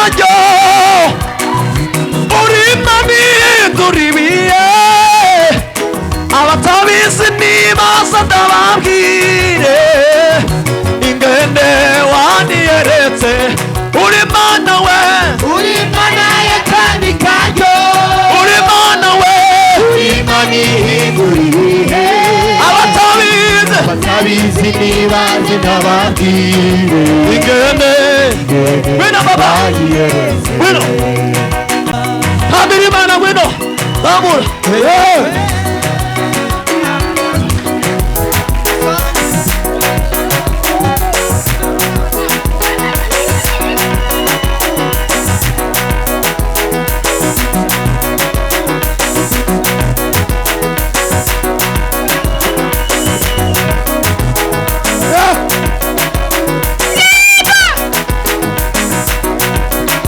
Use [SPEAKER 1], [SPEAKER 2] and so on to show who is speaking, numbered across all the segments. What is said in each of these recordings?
[SPEAKER 1] karyo, uri Imana ihindura ibihe. Abatabizi nibaza ndababwire ingene waniyeretse. Uri Imana we,
[SPEAKER 2] Uri Imana y'akandi karyo,
[SPEAKER 1] uri Imana we,
[SPEAKER 2] uri Imana ihindura ibihe.
[SPEAKER 1] Abatabizi,
[SPEAKER 2] Abatabizi nibaze ndababwire
[SPEAKER 1] ingene. Ngwino baba, ngwino hambira Imana, ngwino zamura.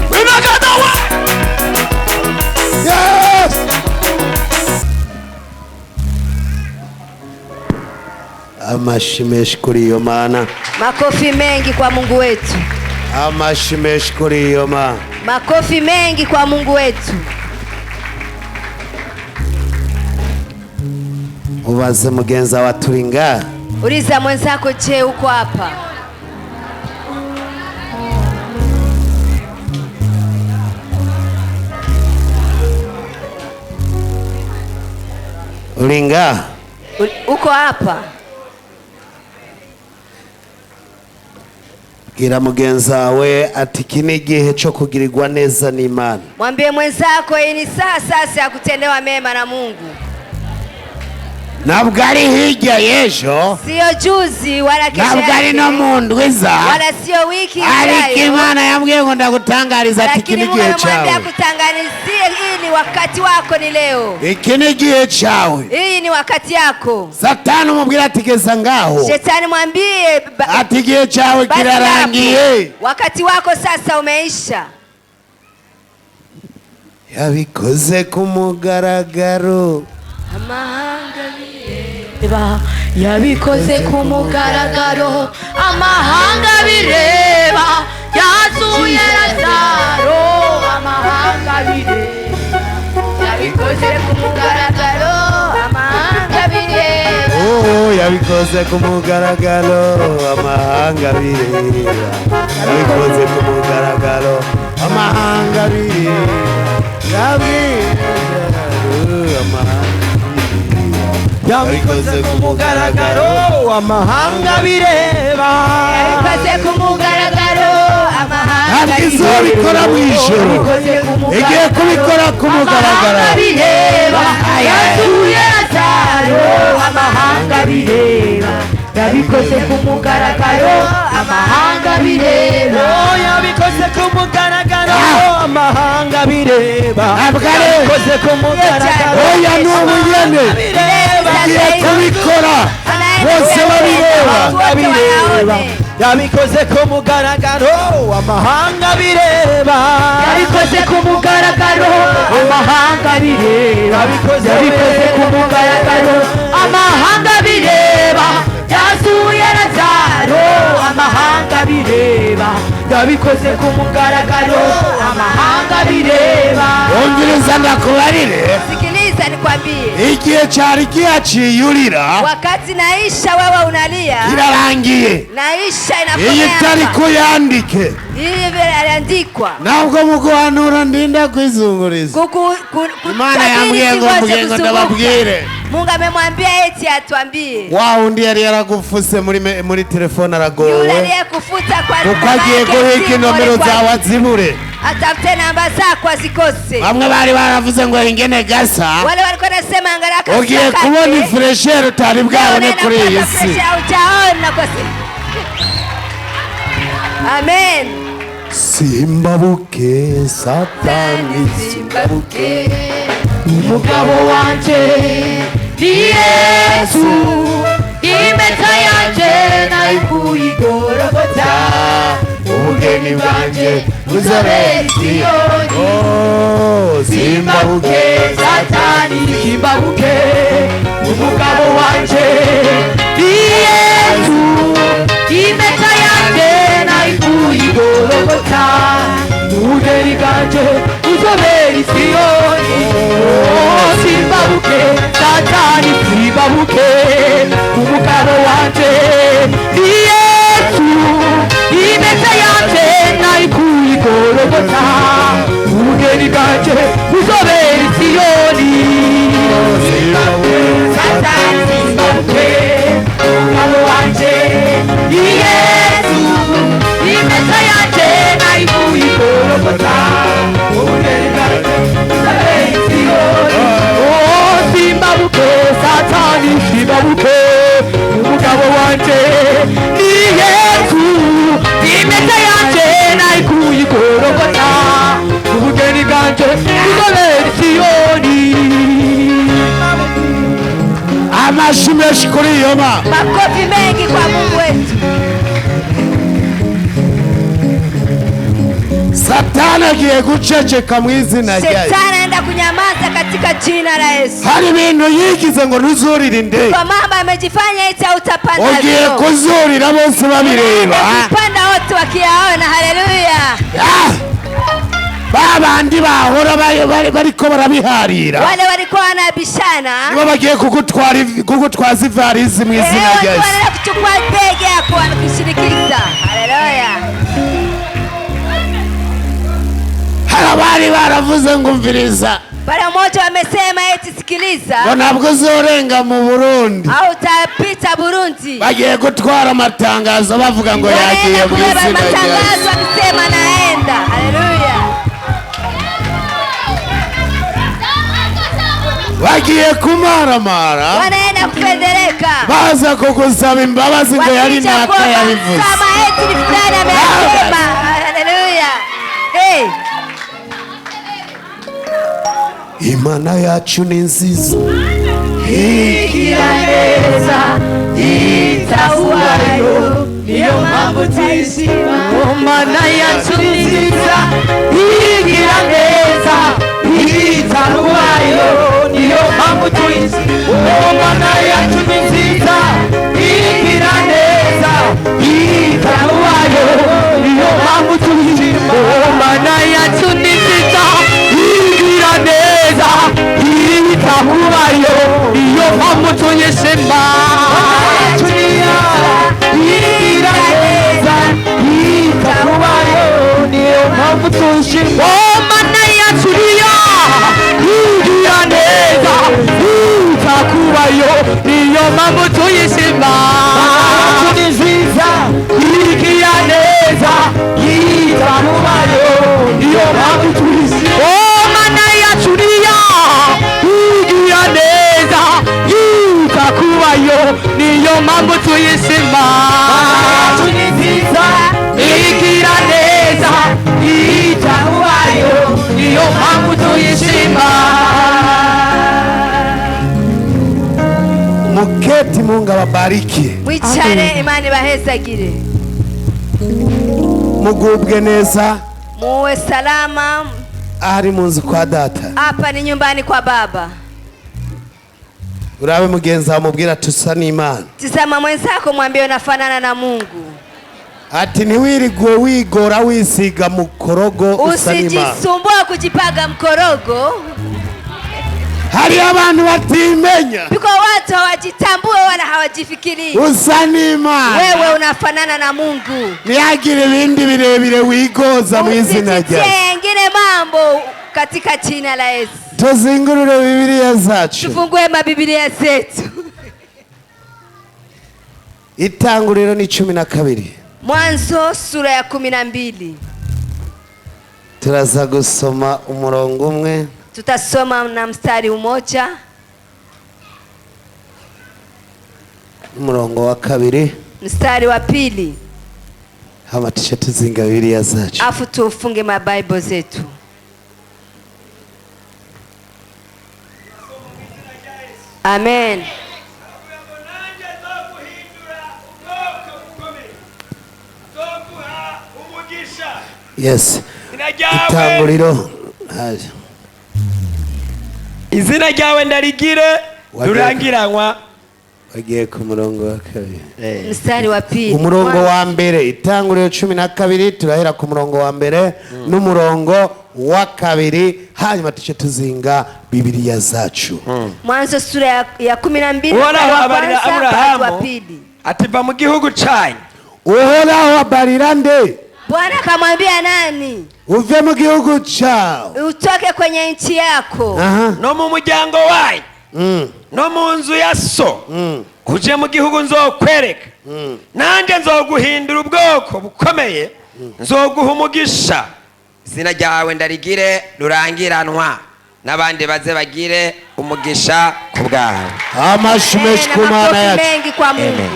[SPEAKER 1] Ngwino we.
[SPEAKER 2] Yes!
[SPEAKER 3] Amashi menshi kuri iyo Mana.
[SPEAKER 4] Makofi mengi kwa Mungu wetu.
[SPEAKER 3] Amashi menshi kuri iyo Mana.
[SPEAKER 4] Makofi mengi kwa Mungu wetu.
[SPEAKER 3] Ubaze mugenzi wawe, turi ngaha?
[SPEAKER 4] Uliza mwenzako, je, uko hapa?
[SPEAKER 3] Uri ngaha?
[SPEAKER 4] Uko hapa?
[SPEAKER 3] Bwira mugenzi wawe ati iki ni igihe cyo kugirirwa neza n'Imana.
[SPEAKER 4] Mwambie mwenzako, hii ni saa sasa ya kutendewa mema na Mungu.
[SPEAKER 3] Ntabwo ari hirya y'ejo,
[SPEAKER 4] Sio juzi wala kesho
[SPEAKER 3] ntabwo ari no
[SPEAKER 4] yake,
[SPEAKER 3] mu ndwi iza,
[SPEAKER 4] wala sio wiki
[SPEAKER 3] ariko
[SPEAKER 4] ijayo,
[SPEAKER 3] Imana yambwiye ngo ndagutangariza ati iki
[SPEAKER 4] lakini
[SPEAKER 3] ni
[SPEAKER 4] Mungu
[SPEAKER 3] igihe
[SPEAKER 4] amemwambia
[SPEAKER 3] cyawe.
[SPEAKER 4] kutanganizie, hii ni wakati wako, ni leo.
[SPEAKER 3] Iki ni igihe cyawe.
[SPEAKER 4] Hii ni wakati yako.
[SPEAKER 3] Satani umubwira ati geza ngaho,
[SPEAKER 4] Shetani mwambie
[SPEAKER 3] ati igihe cyawe
[SPEAKER 4] basi
[SPEAKER 3] kirarangiye.
[SPEAKER 4] hapo. Wakati wako sasa umeisha.
[SPEAKER 3] Yabikoze ku mugaragaro.
[SPEAKER 4] Amahanga
[SPEAKER 5] bireba, yabikoze ku mugaragaro, amahanga bireba, yazuye Lazaro, amahanga bireba,
[SPEAKER 4] yabikoze ku mugaragaro, amahanga bireba.
[SPEAKER 3] Oh, yabikoze ku mugaragaro, amahanga bireba. Yabikoze ku mugaragaro, amahanga bireba. Yabikoze amahanga bireba.
[SPEAKER 1] Yabikoze ku mugaragaro, amahanga bireba.
[SPEAKER 4] Yabikoze ku mugaragaro, amahanga
[SPEAKER 3] Ntabwo izobikora mu ijoro, igiye kubikora ku mugaragaro.
[SPEAKER 5] Amahanga bireba, yazuye Lazaro, amahanga bireba, yabikoze ku mugaragaro, amahanga bireba.
[SPEAKER 1] Oh, yabikoze ku mugaragaro, amahanga bireba.
[SPEAKER 3] Ntabwo ari
[SPEAKER 1] Yabikoze ku mugaragaro,
[SPEAKER 3] oya, ni ubu nyene
[SPEAKER 1] bireba.
[SPEAKER 3] igiye kubikora bose babireba.
[SPEAKER 1] Bireba. Yabikoze ku mugaragaro, amahanga bireba.
[SPEAKER 5] Yabikoze ku mugaragaro, amahanga bireba.
[SPEAKER 1] Yabikoze,
[SPEAKER 5] Yabikoze ku mugaragaro, amahanga bireba, yazuye Lazaro, amahanga bireba, yabikoze ku mugaragaro, amahanga bireba.
[SPEAKER 3] Wumviriza ndakubarire.
[SPEAKER 4] Sikiliza nikwambie,
[SPEAKER 3] Igihe cyari kihaciye urira
[SPEAKER 4] wakati naisha wewe unalia,
[SPEAKER 3] kirarangiye.
[SPEAKER 4] Naisha
[SPEAKER 3] Iyi
[SPEAKER 4] inakomea
[SPEAKER 3] tariki
[SPEAKER 4] hapa.
[SPEAKER 3] uyandike.
[SPEAKER 4] Hii vile aliandikwa.
[SPEAKER 3] Ntabwo mu guhanura ndinda kwizunguriza. Imana
[SPEAKER 4] Kutabiri
[SPEAKER 3] yambwiye ngo
[SPEAKER 4] singoje
[SPEAKER 3] mvuge ngo
[SPEAKER 4] kuzunguka.
[SPEAKER 3] ndababwire.
[SPEAKER 4] Mungu amemwambia eti atuambie
[SPEAKER 3] Wa wundi yari yaragufuse muri telefone
[SPEAKER 4] yule
[SPEAKER 3] aragowe,
[SPEAKER 4] aliyekufuta kwa
[SPEAKER 3] kuko
[SPEAKER 4] namba
[SPEAKER 3] agiye
[SPEAKER 4] yake
[SPEAKER 3] guhika
[SPEAKER 4] simu
[SPEAKER 3] inomero
[SPEAKER 4] alikuwa-
[SPEAKER 3] zawe azibure.
[SPEAKER 4] Atafute namba zako azikose.
[SPEAKER 3] Bamwe bari baravuze ngo ingene gasa,
[SPEAKER 4] Wale walikuwa nasema angalia kasa
[SPEAKER 3] ugiye
[SPEAKER 4] kake.
[SPEAKER 3] kubona ifuresheri utari
[SPEAKER 4] Leo
[SPEAKER 3] bwabone
[SPEAKER 4] unaenda
[SPEAKER 3] kuri iyi
[SPEAKER 4] kupata
[SPEAKER 3] si.
[SPEAKER 4] pressure haujaona kwa si. Amen.
[SPEAKER 3] Simbabuke Satani, simbabuke.
[SPEAKER 5] Umugabo wanje ni Yesu, impeta yanje nayikuye i Gologota,
[SPEAKER 3] Ubugeni bwanjye
[SPEAKER 5] buzobera i Siyoni.
[SPEAKER 3] Oh,
[SPEAKER 5] Simbabuke
[SPEAKER 3] simbabuke.
[SPEAKER 5] Satani, simbabuke, umugabo wanje ni Yesu, impeta yanje nayikuye i Gologota, ubugeni Siyoni. Oh, simbabuke Satani simbabuke umugabo wanje ni Yesu imeza yanje nayikuye i Gologota ubugeni bwanje buzobera i Siyoni. Satani simbabuke umugabo wanje ni Yesu imeza yanje nayikuye i Gologota ubugeni bwanje buzobera i Siyoni. Oh, simbabuke Satani simbabuke umugabo wanje ni Yesu imeza yanje nayikuye i Gologota ubugeni bwanje buzobera i Siyoni.
[SPEAKER 3] Amashyi menshi kuri iyo ma.
[SPEAKER 4] Makofi mengi kwa Mungu wetu.
[SPEAKER 3] Satani agiye guceceka mu izina rya Yesu.
[SPEAKER 4] Shetani anaenda kunyamaza katika jina la Yesu.
[SPEAKER 3] Hari ibintu yigize ngo ntuzurire indege,
[SPEAKER 4] Kwa mambo amejifanya eti hautapanda
[SPEAKER 3] ugiye
[SPEAKER 4] leo.
[SPEAKER 3] kuzurira bose babireba.
[SPEAKER 4] Kupanda wote wakiyaona. Haleluya.
[SPEAKER 3] Ah! Ba bandi bahora bariko barabiharira,
[SPEAKER 4] Wale walikuwa wanabishana
[SPEAKER 3] nibo bagiye kugutwaza ivarisi mu izina
[SPEAKER 4] leo
[SPEAKER 3] rya Yesu.
[SPEAKER 4] wanaenda kuchukua begi yako wanakushirikiza. Haleluya.
[SPEAKER 3] Hari abari baravuze ngo umviriza,
[SPEAKER 4] Pale mmoja wamesema eti sikiliza,
[SPEAKER 3] ngo ntabwo uzorenga mu Burundi,
[SPEAKER 4] hautapita Burundi.
[SPEAKER 3] bagiye gutwara amatangazo bavuga ngo yagiye
[SPEAKER 4] Wanaenda
[SPEAKER 3] mu
[SPEAKER 4] kubeba
[SPEAKER 3] izina rya Yesu.
[SPEAKER 4] matangazo wakisema naenda. Haleluya.
[SPEAKER 3] Bagiye kumaramara,
[SPEAKER 4] Wanaenda kufedhereka
[SPEAKER 3] baza kugusaba imbabazi ngo yari
[SPEAKER 4] wakija
[SPEAKER 3] naka
[SPEAKER 4] kuomba
[SPEAKER 3] yabivuze.
[SPEAKER 4] kama eti ni fulani ameyasema. Haleluya. Hey.
[SPEAKER 3] Imana yacu ni nziza,
[SPEAKER 5] Igira neza itauwayo niyo mpamvu tuyishima. Mana yacu ni nziza igira neza itauwayo niyo mpamvu tuyishima. Mana yacu ni nziza igira neza itauwayo niyo mpamvu tuyishima. Mana yacu ni nziza igira neza itauwayo niyo mpamvu tuyishima. Igira neza itauwayo niyo mpamvu tuyishima. Mana yacu niyo igira neza itakubayo niyo mpamvu tuyishima. Ni nziza igira neza itakubayo niyo mpamvu tuyishima. Mana yacu niyo igira neza itakubayo niyo mpamvu tuyishima. Ni nziza igira neza itakubayo niyo mpamvu tuyishima.
[SPEAKER 3] Muketi, Mungu awabariki,
[SPEAKER 4] Mwicare, Imana ibahezagire.
[SPEAKER 3] mugubwe neza
[SPEAKER 4] Muwe salama.
[SPEAKER 3] ahari mu nzu kwa data.
[SPEAKER 4] Hapa ni nyumbani kwa Baba.
[SPEAKER 3] Urabe mugenzi wawe mubwira tusa n'Imana.
[SPEAKER 4] Tizama mwenzako mwambie unafanana na Mungu.
[SPEAKER 3] Ati ntiwirigwe wigora wisiga mukorogo, usa n'Imana.
[SPEAKER 4] Usijisumbue kujipaga mkorogo.
[SPEAKER 3] Hari abantu batimenya,
[SPEAKER 4] Biko watu hawajitambue wala hawajifikirii.
[SPEAKER 3] usa n'Imana.
[SPEAKER 4] Wewe unafanana na Mungu.
[SPEAKER 3] Ntihagire ibindi birebire wigoza mu izina rya
[SPEAKER 4] Usijitie
[SPEAKER 3] Yesu.
[SPEAKER 4] yengine mambo katika jina la Yesu.
[SPEAKER 3] Tuzingurure Bibiliya zacu.
[SPEAKER 4] Tufungue mabibilia zetu.
[SPEAKER 3] Itanguriro ni 12.
[SPEAKER 4] Mwanzo sura ya 12.
[SPEAKER 3] Turaza gusoma umurongo umwe,
[SPEAKER 4] Tutasoma na mstari umoja,
[SPEAKER 3] umurongo wa kabiri,
[SPEAKER 4] mstari wa pili,
[SPEAKER 3] hama tuce tuzinga Bibiliya zacu.
[SPEAKER 4] afu tufunge mabible zetu. Amen.
[SPEAKER 1] Nanjye nzoguhindura ubwoko bukomeye, nzoguha umugisha.
[SPEAKER 3] Yes.
[SPEAKER 1] Izina ryawe,
[SPEAKER 3] Itanguriro. Haje.
[SPEAKER 1] izina ryawe ndarigire rurangiranwa.
[SPEAKER 3] Wagiye ku murongo wa kabiri.
[SPEAKER 4] Mstari wa pili.
[SPEAKER 3] Umurongo wa mbere, Itanguriro 12, turahera ku murongo wa mbere n'umurongo wa kabiri, hanyuma tuce tuzinga Bibiliya zacu.
[SPEAKER 4] Mwanzo sura ya 12
[SPEAKER 1] Uhoraho
[SPEAKER 4] mstari wa
[SPEAKER 1] abarira
[SPEAKER 4] kwanza hadi wa
[SPEAKER 1] Aburahamu
[SPEAKER 4] pili.
[SPEAKER 1] ati va mu gihugu cyanyu.
[SPEAKER 3] Uhoraho abarira nde?
[SPEAKER 4] Bwana akamwambia nani?
[SPEAKER 3] Uve mu gihugu cyawe,
[SPEAKER 4] Utoke kwenye nchi yako
[SPEAKER 1] No mu muryango wanyu, no mu nzu ya so, uje mu gihugu nzokwereka. Nanjye nzoguhindura ubwoko bukomeye, nzoguha umugisha, izina ryawe ndarigire rurangiranwa, n'abandi baze bagire umugisha ku bwawe.
[SPEAKER 3] Amashi menshi
[SPEAKER 4] na
[SPEAKER 3] ku Mana
[SPEAKER 4] makofi
[SPEAKER 3] yacu.
[SPEAKER 4] mengi kwa Mungu.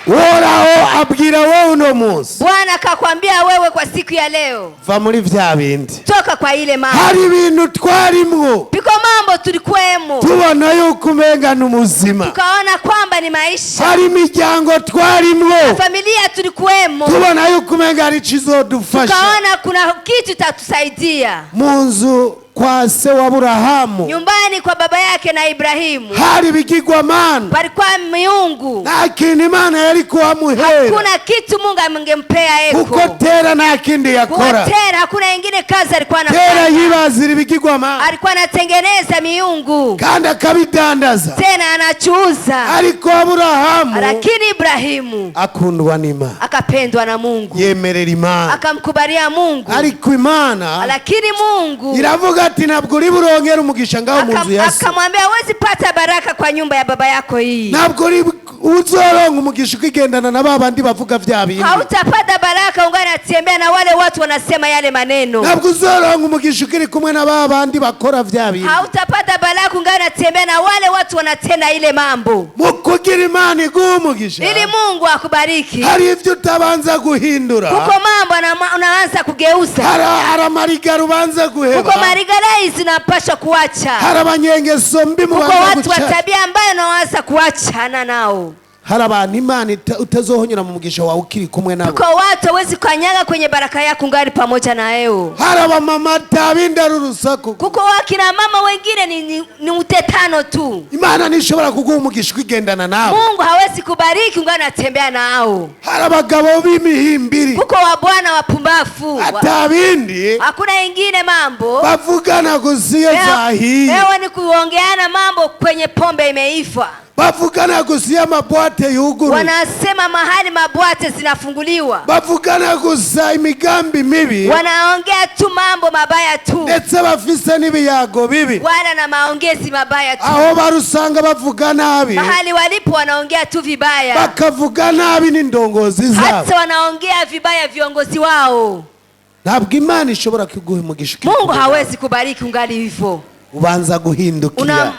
[SPEAKER 3] Uhoraho abwira wowe uno munsi,
[SPEAKER 4] Bwana akakwambia wewe kwa siku ya leo,
[SPEAKER 3] va muri vya bindi.
[SPEAKER 4] toka kwa ile mambo.
[SPEAKER 3] Hari ibintu twarimwo
[SPEAKER 4] Piko mambo tulikuwemo,
[SPEAKER 3] tubona yuko umenga ni umuzima.
[SPEAKER 4] Tukaona kwamba ni maisha.
[SPEAKER 3] Hari imiryango twarimwo
[SPEAKER 4] Familia tulikuwemo,
[SPEAKER 3] tubona yuko umenga hari ikizodufasha.
[SPEAKER 4] Tukaona kuna kitu tatusaidia.
[SPEAKER 3] Mu nzu kwa se wa Aburahamu,
[SPEAKER 4] Nyumbani kwa baba yake na Ibrahimu
[SPEAKER 3] hari ibigirwamana,
[SPEAKER 4] palikuwa miungu.
[SPEAKER 3] Nta kintu Imana yari kuhamuhera,
[SPEAKER 4] Hakuna kitu Mungu angempea
[SPEAKER 3] kuko
[SPEAKER 4] eko.
[SPEAKER 3] Tera nta kindi yakora.
[SPEAKER 4] Kuwa Tera hakuna ingine kazi alikuwa
[SPEAKER 3] Tera
[SPEAKER 4] anafanya.
[SPEAKER 3] yibazira ibigirwamana
[SPEAKER 4] Alikuwa anatengeneza miungu,
[SPEAKER 3] kandi akabidandaza.
[SPEAKER 4] tena anachuuza.
[SPEAKER 3] Ariko Aburahamu
[SPEAKER 4] Lakini Ibrahimu
[SPEAKER 3] akundwa n'Imana,
[SPEAKER 4] akapendwa na Mungu,
[SPEAKER 3] yemerera Imana.
[SPEAKER 4] akamkubalia Mungu.
[SPEAKER 3] Ariko Imana
[SPEAKER 4] Lakini Mungu
[SPEAKER 3] iravuga ati ntabwo uri burongere umugisha ngaho mu nzu ya so.
[SPEAKER 4] akamwambia huwezi pata baraka kwa nyumba ya baba yako hii.
[SPEAKER 3] Ntabwo uri uzoronka umugisha ukigendana na ba bandi bavuga vya bindi.
[SPEAKER 4] Hautapata baraka ungali unatembea na wale watu wanasema yale maneno.
[SPEAKER 3] Ntabwo uzoronka umugisha ukiri kumwe na ba bandi bakora vya bindi.
[SPEAKER 4] Hautapata baraka ungali unatembea na wale watu wanatenda ile mambo.
[SPEAKER 3] Mu kugira Imana iguhe umugisha,
[SPEAKER 4] Ili Mungu akubariki,
[SPEAKER 3] hari ivyo utabanza guhindura,
[SPEAKER 4] kuko mambo unaanza kugeuza,
[SPEAKER 3] hari amarigara ubanza guheba,
[SPEAKER 4] kuko marigara zinapaswa kuacha,
[SPEAKER 3] hari abanyengeso mbi
[SPEAKER 4] kuko
[SPEAKER 3] mubanza
[SPEAKER 4] watu wa
[SPEAKER 3] guca,
[SPEAKER 4] tabia ambayo unaanza kuachana nao,
[SPEAKER 3] hari abantu Imana utazohonyura mu mugisha wawe ukiri kumwe nabo,
[SPEAKER 4] kuko watu hawezi kanyaga kwenye baraka yako ungali pamoja na wewe,
[SPEAKER 3] hari abamama atabindi ari urusaku,
[SPEAKER 4] kuko wakina mama wengine ni utetano tu.
[SPEAKER 3] Imana ntishobora kuguha umugisha ukigendana nabo.
[SPEAKER 4] Mungu hawezi kubariki ungali unatembea nao.
[SPEAKER 3] Hari abagabo b'imihimbiri,
[SPEAKER 4] Kuko wa bwana wapumbafu,
[SPEAKER 3] atabindi
[SPEAKER 4] hakuna ingine mambo
[SPEAKER 3] bavugana gusa iyo zahiye,
[SPEAKER 4] Ewe ni kuongeana mambo kwenye pombe imeiva,
[SPEAKER 3] bavugana gusa iyo amabwate yuguruye,
[SPEAKER 4] wanasema mahali mabwate zinafunguliwa,
[SPEAKER 3] bavugana gusa imigambi mibi,
[SPEAKER 4] wanaongea tu mambo mabaya tu,
[SPEAKER 3] ndetse bafise n'ibiyago bibi,
[SPEAKER 4] wala na maongezi mabaya tu.
[SPEAKER 3] aho barusanga bavuga nabi,
[SPEAKER 4] Mahali walipo wanaongea tu vibaya,
[SPEAKER 3] bakavuga nabi n'indongozi zabo.
[SPEAKER 4] hata wanaongea vibaya viongozi wao.
[SPEAKER 3] Ntabwo Imana ishobora kuguha umugisha ukiri
[SPEAKER 4] Mungu
[SPEAKER 3] kumwe nabo.
[SPEAKER 4] hawezi kubariki ungali hivyo.
[SPEAKER 3] Ubanza guhindukira,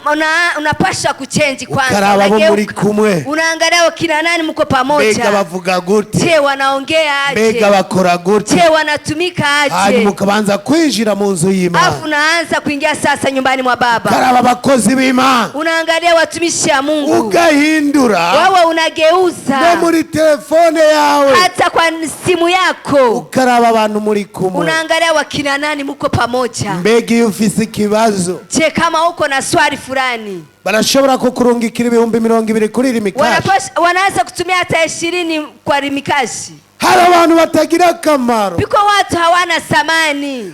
[SPEAKER 4] Unapasha kuchenji kwanza,
[SPEAKER 3] ukaraba abo muri
[SPEAKER 4] unageuka,
[SPEAKER 3] kumwe,
[SPEAKER 4] unaangalia wakina nani mko
[SPEAKER 3] mbega
[SPEAKER 4] pamoja.
[SPEAKER 3] bavuga gute,
[SPEAKER 4] Je, wanaongea
[SPEAKER 3] mbega
[SPEAKER 4] aje?
[SPEAKER 3] bakora gute,
[SPEAKER 4] Je, wanatumika
[SPEAKER 3] hanyuma
[SPEAKER 4] aje?
[SPEAKER 3] ukabanza kwinjira mu nzu y'Imana,
[SPEAKER 4] Alafu unaanza kuingia sasa nyumbani mwa Baba,
[SPEAKER 3] ukaraba abakozi b'Imana,
[SPEAKER 4] unaangalia watumishi wa Mungu,
[SPEAKER 3] ugahindura
[SPEAKER 4] wewe unageuza
[SPEAKER 3] no muri telefone yawe,
[SPEAKER 4] hata kwa simu yako
[SPEAKER 3] ukaraba abantu muri kumwe,
[SPEAKER 4] unaangalia wakina nani mko pamoja.
[SPEAKER 3] mbega iyo ufise ikibazo
[SPEAKER 4] Je, kama uko na swali fulani,
[SPEAKER 3] barashobora kukurungikira 20,000 kuri rimikashi.
[SPEAKER 4] Wanaanza kutumia hata 20 kwa rimikashi.
[SPEAKER 3] Hari abantu batagira akamaro,
[SPEAKER 4] Biko watu hawana thamani,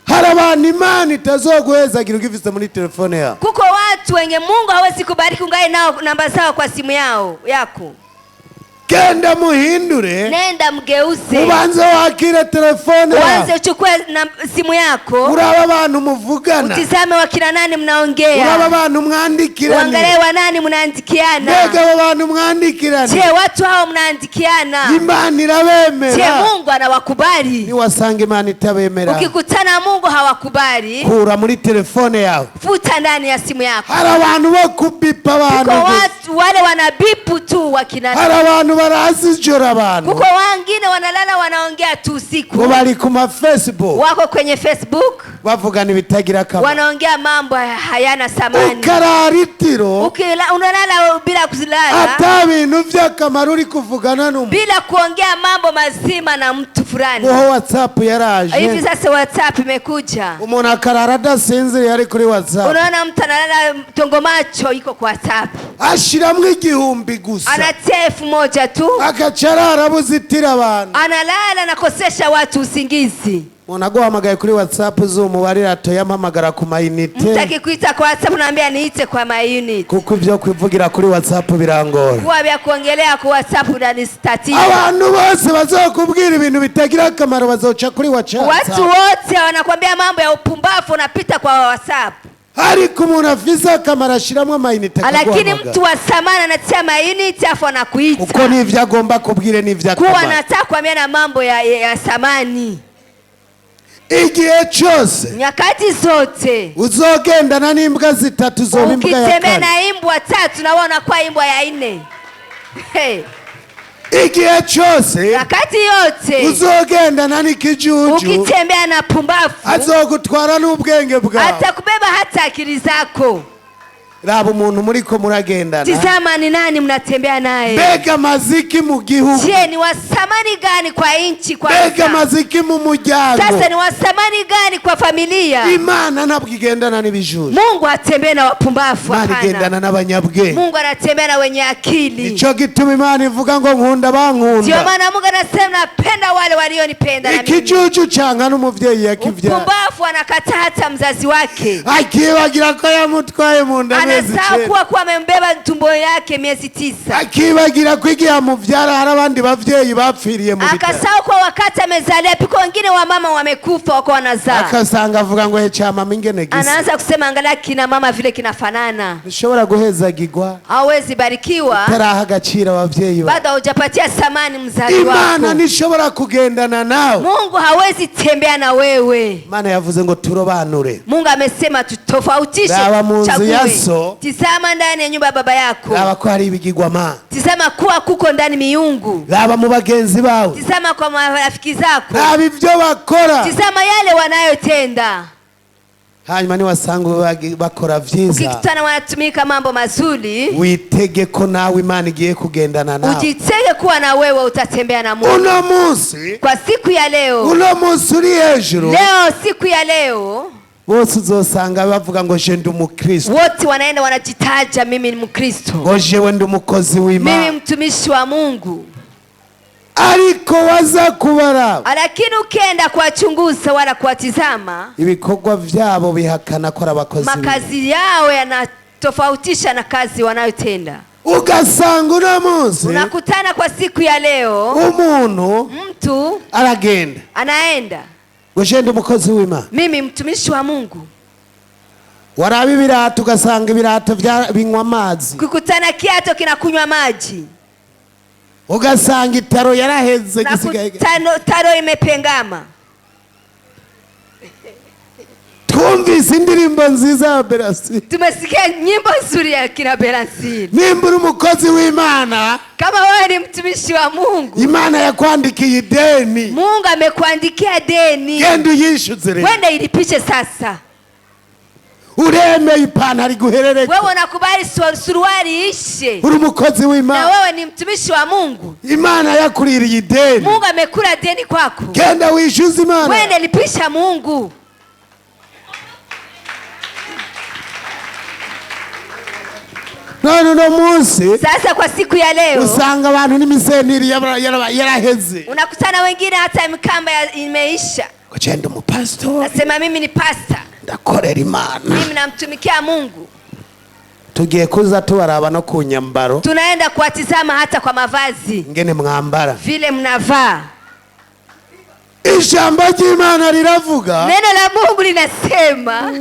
[SPEAKER 3] hari abantu Imana itazoguhezagira ugifise muri telefone yawe.
[SPEAKER 4] kuko watu wenye Mungu hawezi kubariki ungae nao namba zao kwa simu yao yako.
[SPEAKER 3] Genda muhindure,
[SPEAKER 4] Nenda mgeuze,
[SPEAKER 3] ubanze wakire telefone
[SPEAKER 4] uanze
[SPEAKER 3] yawe,
[SPEAKER 4] uchukue simu yako,
[SPEAKER 3] urabe abantu muvugana,
[SPEAKER 4] utizame wakina nani
[SPEAKER 3] urabe
[SPEAKER 4] mnaongea,
[SPEAKER 3] abantu mwandikiranye,
[SPEAKER 4] uangalie wanani mnaandikiana.
[SPEAKER 3] mbega abo bantu mwandikiranye,
[SPEAKER 4] Je, watu hao mnaandikiana,
[SPEAKER 3] Imana
[SPEAKER 4] je,
[SPEAKER 3] irabemera?
[SPEAKER 4] Mungu anawakubali?
[SPEAKER 3] Niwasanga Imana itabemera,
[SPEAKER 4] Ukikutana Mungu hawakubali,
[SPEAKER 3] kura muri telefone yawe.
[SPEAKER 4] futa ndani ya simu yako.
[SPEAKER 3] Hari abantu bo kubipa abantu
[SPEAKER 4] Kuko
[SPEAKER 3] gusa,
[SPEAKER 4] watu wale wanabipu tu wakina,
[SPEAKER 3] hari abantu baraza ijoro abantu
[SPEAKER 4] kuko wengine wanalala wanaongea tu
[SPEAKER 3] ngo
[SPEAKER 4] usiku,
[SPEAKER 3] bari ku ma Facebook
[SPEAKER 4] wako kwenye Facebook
[SPEAKER 3] bavugana ibitagira akamaro,
[SPEAKER 4] wanaongea mambo hayana thamani.
[SPEAKER 3] ukarara itiro
[SPEAKER 4] Unalala bila kulala,
[SPEAKER 3] ata bintu by'akamaro uri kuvugana n'umuntu.
[SPEAKER 4] bila kuongea mambo mazima na mtu fulani.
[SPEAKER 3] Uho WhatsApp yaraje,
[SPEAKER 4] Hivi sasa WhatsApp imekuja,
[SPEAKER 3] umuntu akarara adasinziriye ari kuri WhatsApp,
[SPEAKER 4] unaona mtu analala tongo macho iko kwa WhatsApp,
[SPEAKER 3] ashiramwo 1000 gusa,
[SPEAKER 4] anatia 1000 tu,
[SPEAKER 3] agaca arara abuzitira abantu.
[SPEAKER 4] analala nakosesha watu usingizi.
[SPEAKER 3] Umuntu aguhamagaye kuri WhatsApp uzumubarira atoyampamagara ku mayinite.
[SPEAKER 4] Mtu akikuita kwa WhatsApp unaambia niite kwa mayunit.
[SPEAKER 3] Kuko ibyo kwivugira kuri WhatsApp birangora.
[SPEAKER 4] Kuwa vya kuongelea kwa WhatsApp unanistatiza.
[SPEAKER 3] Abantu bose bazokubwira ibintu bitagira akamaro bazoca kuri WhatsApp.
[SPEAKER 4] Watu wote wanakwambia mambo ya upumbavu unapita kwa WhatsApp.
[SPEAKER 3] Ariko umuntu afise akamaro ashiramwo amayinite
[SPEAKER 4] Lakini
[SPEAKER 3] akaguhamagara.
[SPEAKER 4] mtu wa samani anatia mayunit afu anakuita.
[SPEAKER 3] Uko n'ivyo agomba kubwire n'ivyo
[SPEAKER 4] Kuwa
[SPEAKER 3] akamaro.
[SPEAKER 4] anataka kuambia na mambo ya samani.
[SPEAKER 3] Igihe cyose
[SPEAKER 4] Nyakati zote
[SPEAKER 3] uzogendana n'imbwa zitatu zoba imbwa ya
[SPEAKER 4] ukitembea
[SPEAKER 3] kane.
[SPEAKER 4] na imbwa tatu na wewe unakuwa imbwa ya nne. Hey.
[SPEAKER 3] Igihe cyose
[SPEAKER 4] Nyakati yote
[SPEAKER 3] uzogendana n'ikijuju
[SPEAKER 4] ukitembea na pumbafu
[SPEAKER 3] azogutwara n'ubwenge bwawe.
[SPEAKER 4] atakubeba hata akili zako.
[SPEAKER 3] Raba umuntu muriko muragendana.
[SPEAKER 4] Tizama ni nani mnatembea naye.
[SPEAKER 3] Mbega amaziki mu gihugu.
[SPEAKER 4] Je, ni wasamani gani kwa nchi kwa
[SPEAKER 3] Mbega
[SPEAKER 4] sasa?
[SPEAKER 3] amaziki mu muryango.
[SPEAKER 4] Sasa ni wasamani gani kwa familia?
[SPEAKER 3] Imana ntabwo igendana n'ibijuju.
[SPEAKER 4] Mungu hatembee na wapumbavu,
[SPEAKER 3] Imana
[SPEAKER 4] hapana.
[SPEAKER 3] igendana n'abanyabwenge.
[SPEAKER 4] Mungu anatembea na wenye akili.
[SPEAKER 3] Nico gituma Imana ivuga ngo nkunda
[SPEAKER 4] Ndio
[SPEAKER 3] bankunda.
[SPEAKER 4] maana Mungu anasema napenda wale walionipenda na mimi.
[SPEAKER 3] Ikijuju canga n'umuvyeyi yakivyara.
[SPEAKER 4] Mpumbavu anakataa hata mzazi wake.
[SPEAKER 3] Akibagira ko yamutwaye mu nda amezi
[SPEAKER 4] Anasahau
[SPEAKER 3] icenda.
[SPEAKER 4] kuwa kuwa amembeba tumbo yake miezi 9.
[SPEAKER 3] Akibagira ko igihe amuvyara hari abandi bavyeyi bapfiriye mu bitaro.
[SPEAKER 4] Akasahau kwa wakati amezalia piko wengine wa mama wamekufa wako wanazaa.
[SPEAKER 3] Akasanga avuga ngo he cha mama ingene gisa.
[SPEAKER 4] Anaanza kusema angalia kina mama vile kinafanana.
[SPEAKER 3] Ntushobora guhezagirwa
[SPEAKER 4] Hawezi barikiwa
[SPEAKER 3] utaraha agaciro abavyeyi bawe.
[SPEAKER 4] bado hujapatia samani mzazi
[SPEAKER 3] Imana
[SPEAKER 4] wako.
[SPEAKER 3] ntishobora kugendana nawe.
[SPEAKER 4] Mungu hawezi tembea na wewe.
[SPEAKER 3] Imana yavuze ngo turobanure.
[SPEAKER 4] Mungu amesema tutofautishe,
[SPEAKER 3] Raba mu nzu ya
[SPEAKER 4] tuchague.
[SPEAKER 3] so.
[SPEAKER 4] Tizama ndani ya nyumba ya baba yako.
[SPEAKER 3] Raba ko hari ibigirwamana.
[SPEAKER 4] Tizama kuwa kuko ndani miungu.
[SPEAKER 3] Raba mu bagenzi bawe.
[SPEAKER 4] Tizama kwa marafiki zako.
[SPEAKER 3] Raba ibyo bakora.
[SPEAKER 4] Tizama yale wanayotenda.
[SPEAKER 3] Hanyuma niwasanga bakora vyiza,
[SPEAKER 4] Ukikutana wanatumika mambo mazuri,
[SPEAKER 3] witege ko nawe Imana igiye kugendana nawe.
[SPEAKER 4] ujitege kuwa na wewe utatembea na Mungu.
[SPEAKER 3] Uno munsi,
[SPEAKER 4] Kwa siku ya leo,
[SPEAKER 3] uno munsi uri hejuru,
[SPEAKER 4] leo siku ya leo,
[SPEAKER 3] bose uzosanga bavuga ngo je ndi umukristo,
[SPEAKER 4] wote wanaenda wanajitaja, mimi ni Mkristo,
[SPEAKER 3] ngo jewe ndi umukozi
[SPEAKER 4] mimi
[SPEAKER 3] w'Imana.
[SPEAKER 4] mtumishi wa Mungu.
[SPEAKER 3] Ariko waza kubaraba,
[SPEAKER 4] Lakini ukienda kuwachunguza wala kuwatizama,
[SPEAKER 3] ibikorwa vyabo bihakana ko ari abakozi b'Imana.
[SPEAKER 4] makazi yao yanatofautisha na kazi wanayotenda.
[SPEAKER 3] Ugasanga uno munsi
[SPEAKER 4] Unakutana kwa siku ya leo,
[SPEAKER 3] umuntu
[SPEAKER 4] mtu
[SPEAKER 3] aragenda
[SPEAKER 4] anaenda,
[SPEAKER 3] ngo je ndi umukozi w'Imana.
[SPEAKER 4] mimi mtumishi wa Mungu.
[SPEAKER 3] Waraba ibirato ugasanga ibirato binywa amazi.
[SPEAKER 4] Kukutana kiato kinakunywa maji,
[SPEAKER 3] Ugasanga itaro yaraheze gisigaye.
[SPEAKER 4] na taro imepengama.
[SPEAKER 3] Twumvise indirimbo nziza ya Berasile.
[SPEAKER 4] Tumesikia nyimbo nzuri ya kina Berasile.
[SPEAKER 3] Nimba uri umukozi w'Imana,
[SPEAKER 4] Kama wewe ni mtumishi wa Mungu,
[SPEAKER 3] Imana yakwandikiye ideni,
[SPEAKER 4] Mungu amekuandikia deni,
[SPEAKER 3] genda uyishyuze rero.
[SPEAKER 4] wende ilipishe sasa.
[SPEAKER 3] Uremeye ipantaro iguherereke.
[SPEAKER 4] Wewe unakubali suruali ishe,
[SPEAKER 3] Uri umukozi
[SPEAKER 4] na
[SPEAKER 3] w'Imana,
[SPEAKER 4] wewe ni mtumishi wa Mungu.
[SPEAKER 3] Imana yakuririye ideni,
[SPEAKER 4] Mungu amekula deni kwako,
[SPEAKER 3] genda wishyuze Imana.
[SPEAKER 4] wende lipisha Mungu.
[SPEAKER 3] None uno munsi
[SPEAKER 4] Sasa kwa siku ya leo
[SPEAKER 3] usanga abantu n'imiseniri yaraheze.
[SPEAKER 4] unakutana wengine hata mikamba imeisha.
[SPEAKER 3] Ngo genda umupasitori,
[SPEAKER 4] Nasema mimi ni pasta,
[SPEAKER 3] ndakorera Imana.
[SPEAKER 4] mimi namtumikia Mungu.
[SPEAKER 3] Tugiye kuza tubaraba no ku nyambaro
[SPEAKER 4] Tunaenda kuwatizama hata kwa mavazi
[SPEAKER 3] ingene mwambara.
[SPEAKER 4] vile mnavaa.
[SPEAKER 3] Ijambo ry'Imana riravuga
[SPEAKER 4] Neno la Mungu linasema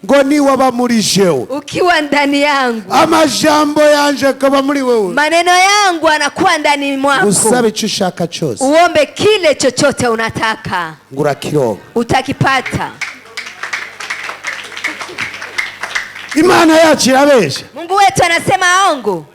[SPEAKER 3] ngo niwaba muri jewe,
[SPEAKER 4] ukiwa ndani yangu,
[SPEAKER 3] amajambo yanje akaba muri wewe,
[SPEAKER 4] maneno yangu anakuwa ndani mwako,
[SPEAKER 3] usabe icyo ushaka cyose
[SPEAKER 4] uombe kile chochote unataka
[SPEAKER 3] ngo urakironka.
[SPEAKER 4] utakipata.
[SPEAKER 3] Imana yacu irabesha.
[SPEAKER 4] Mungu wetu anasema ongo.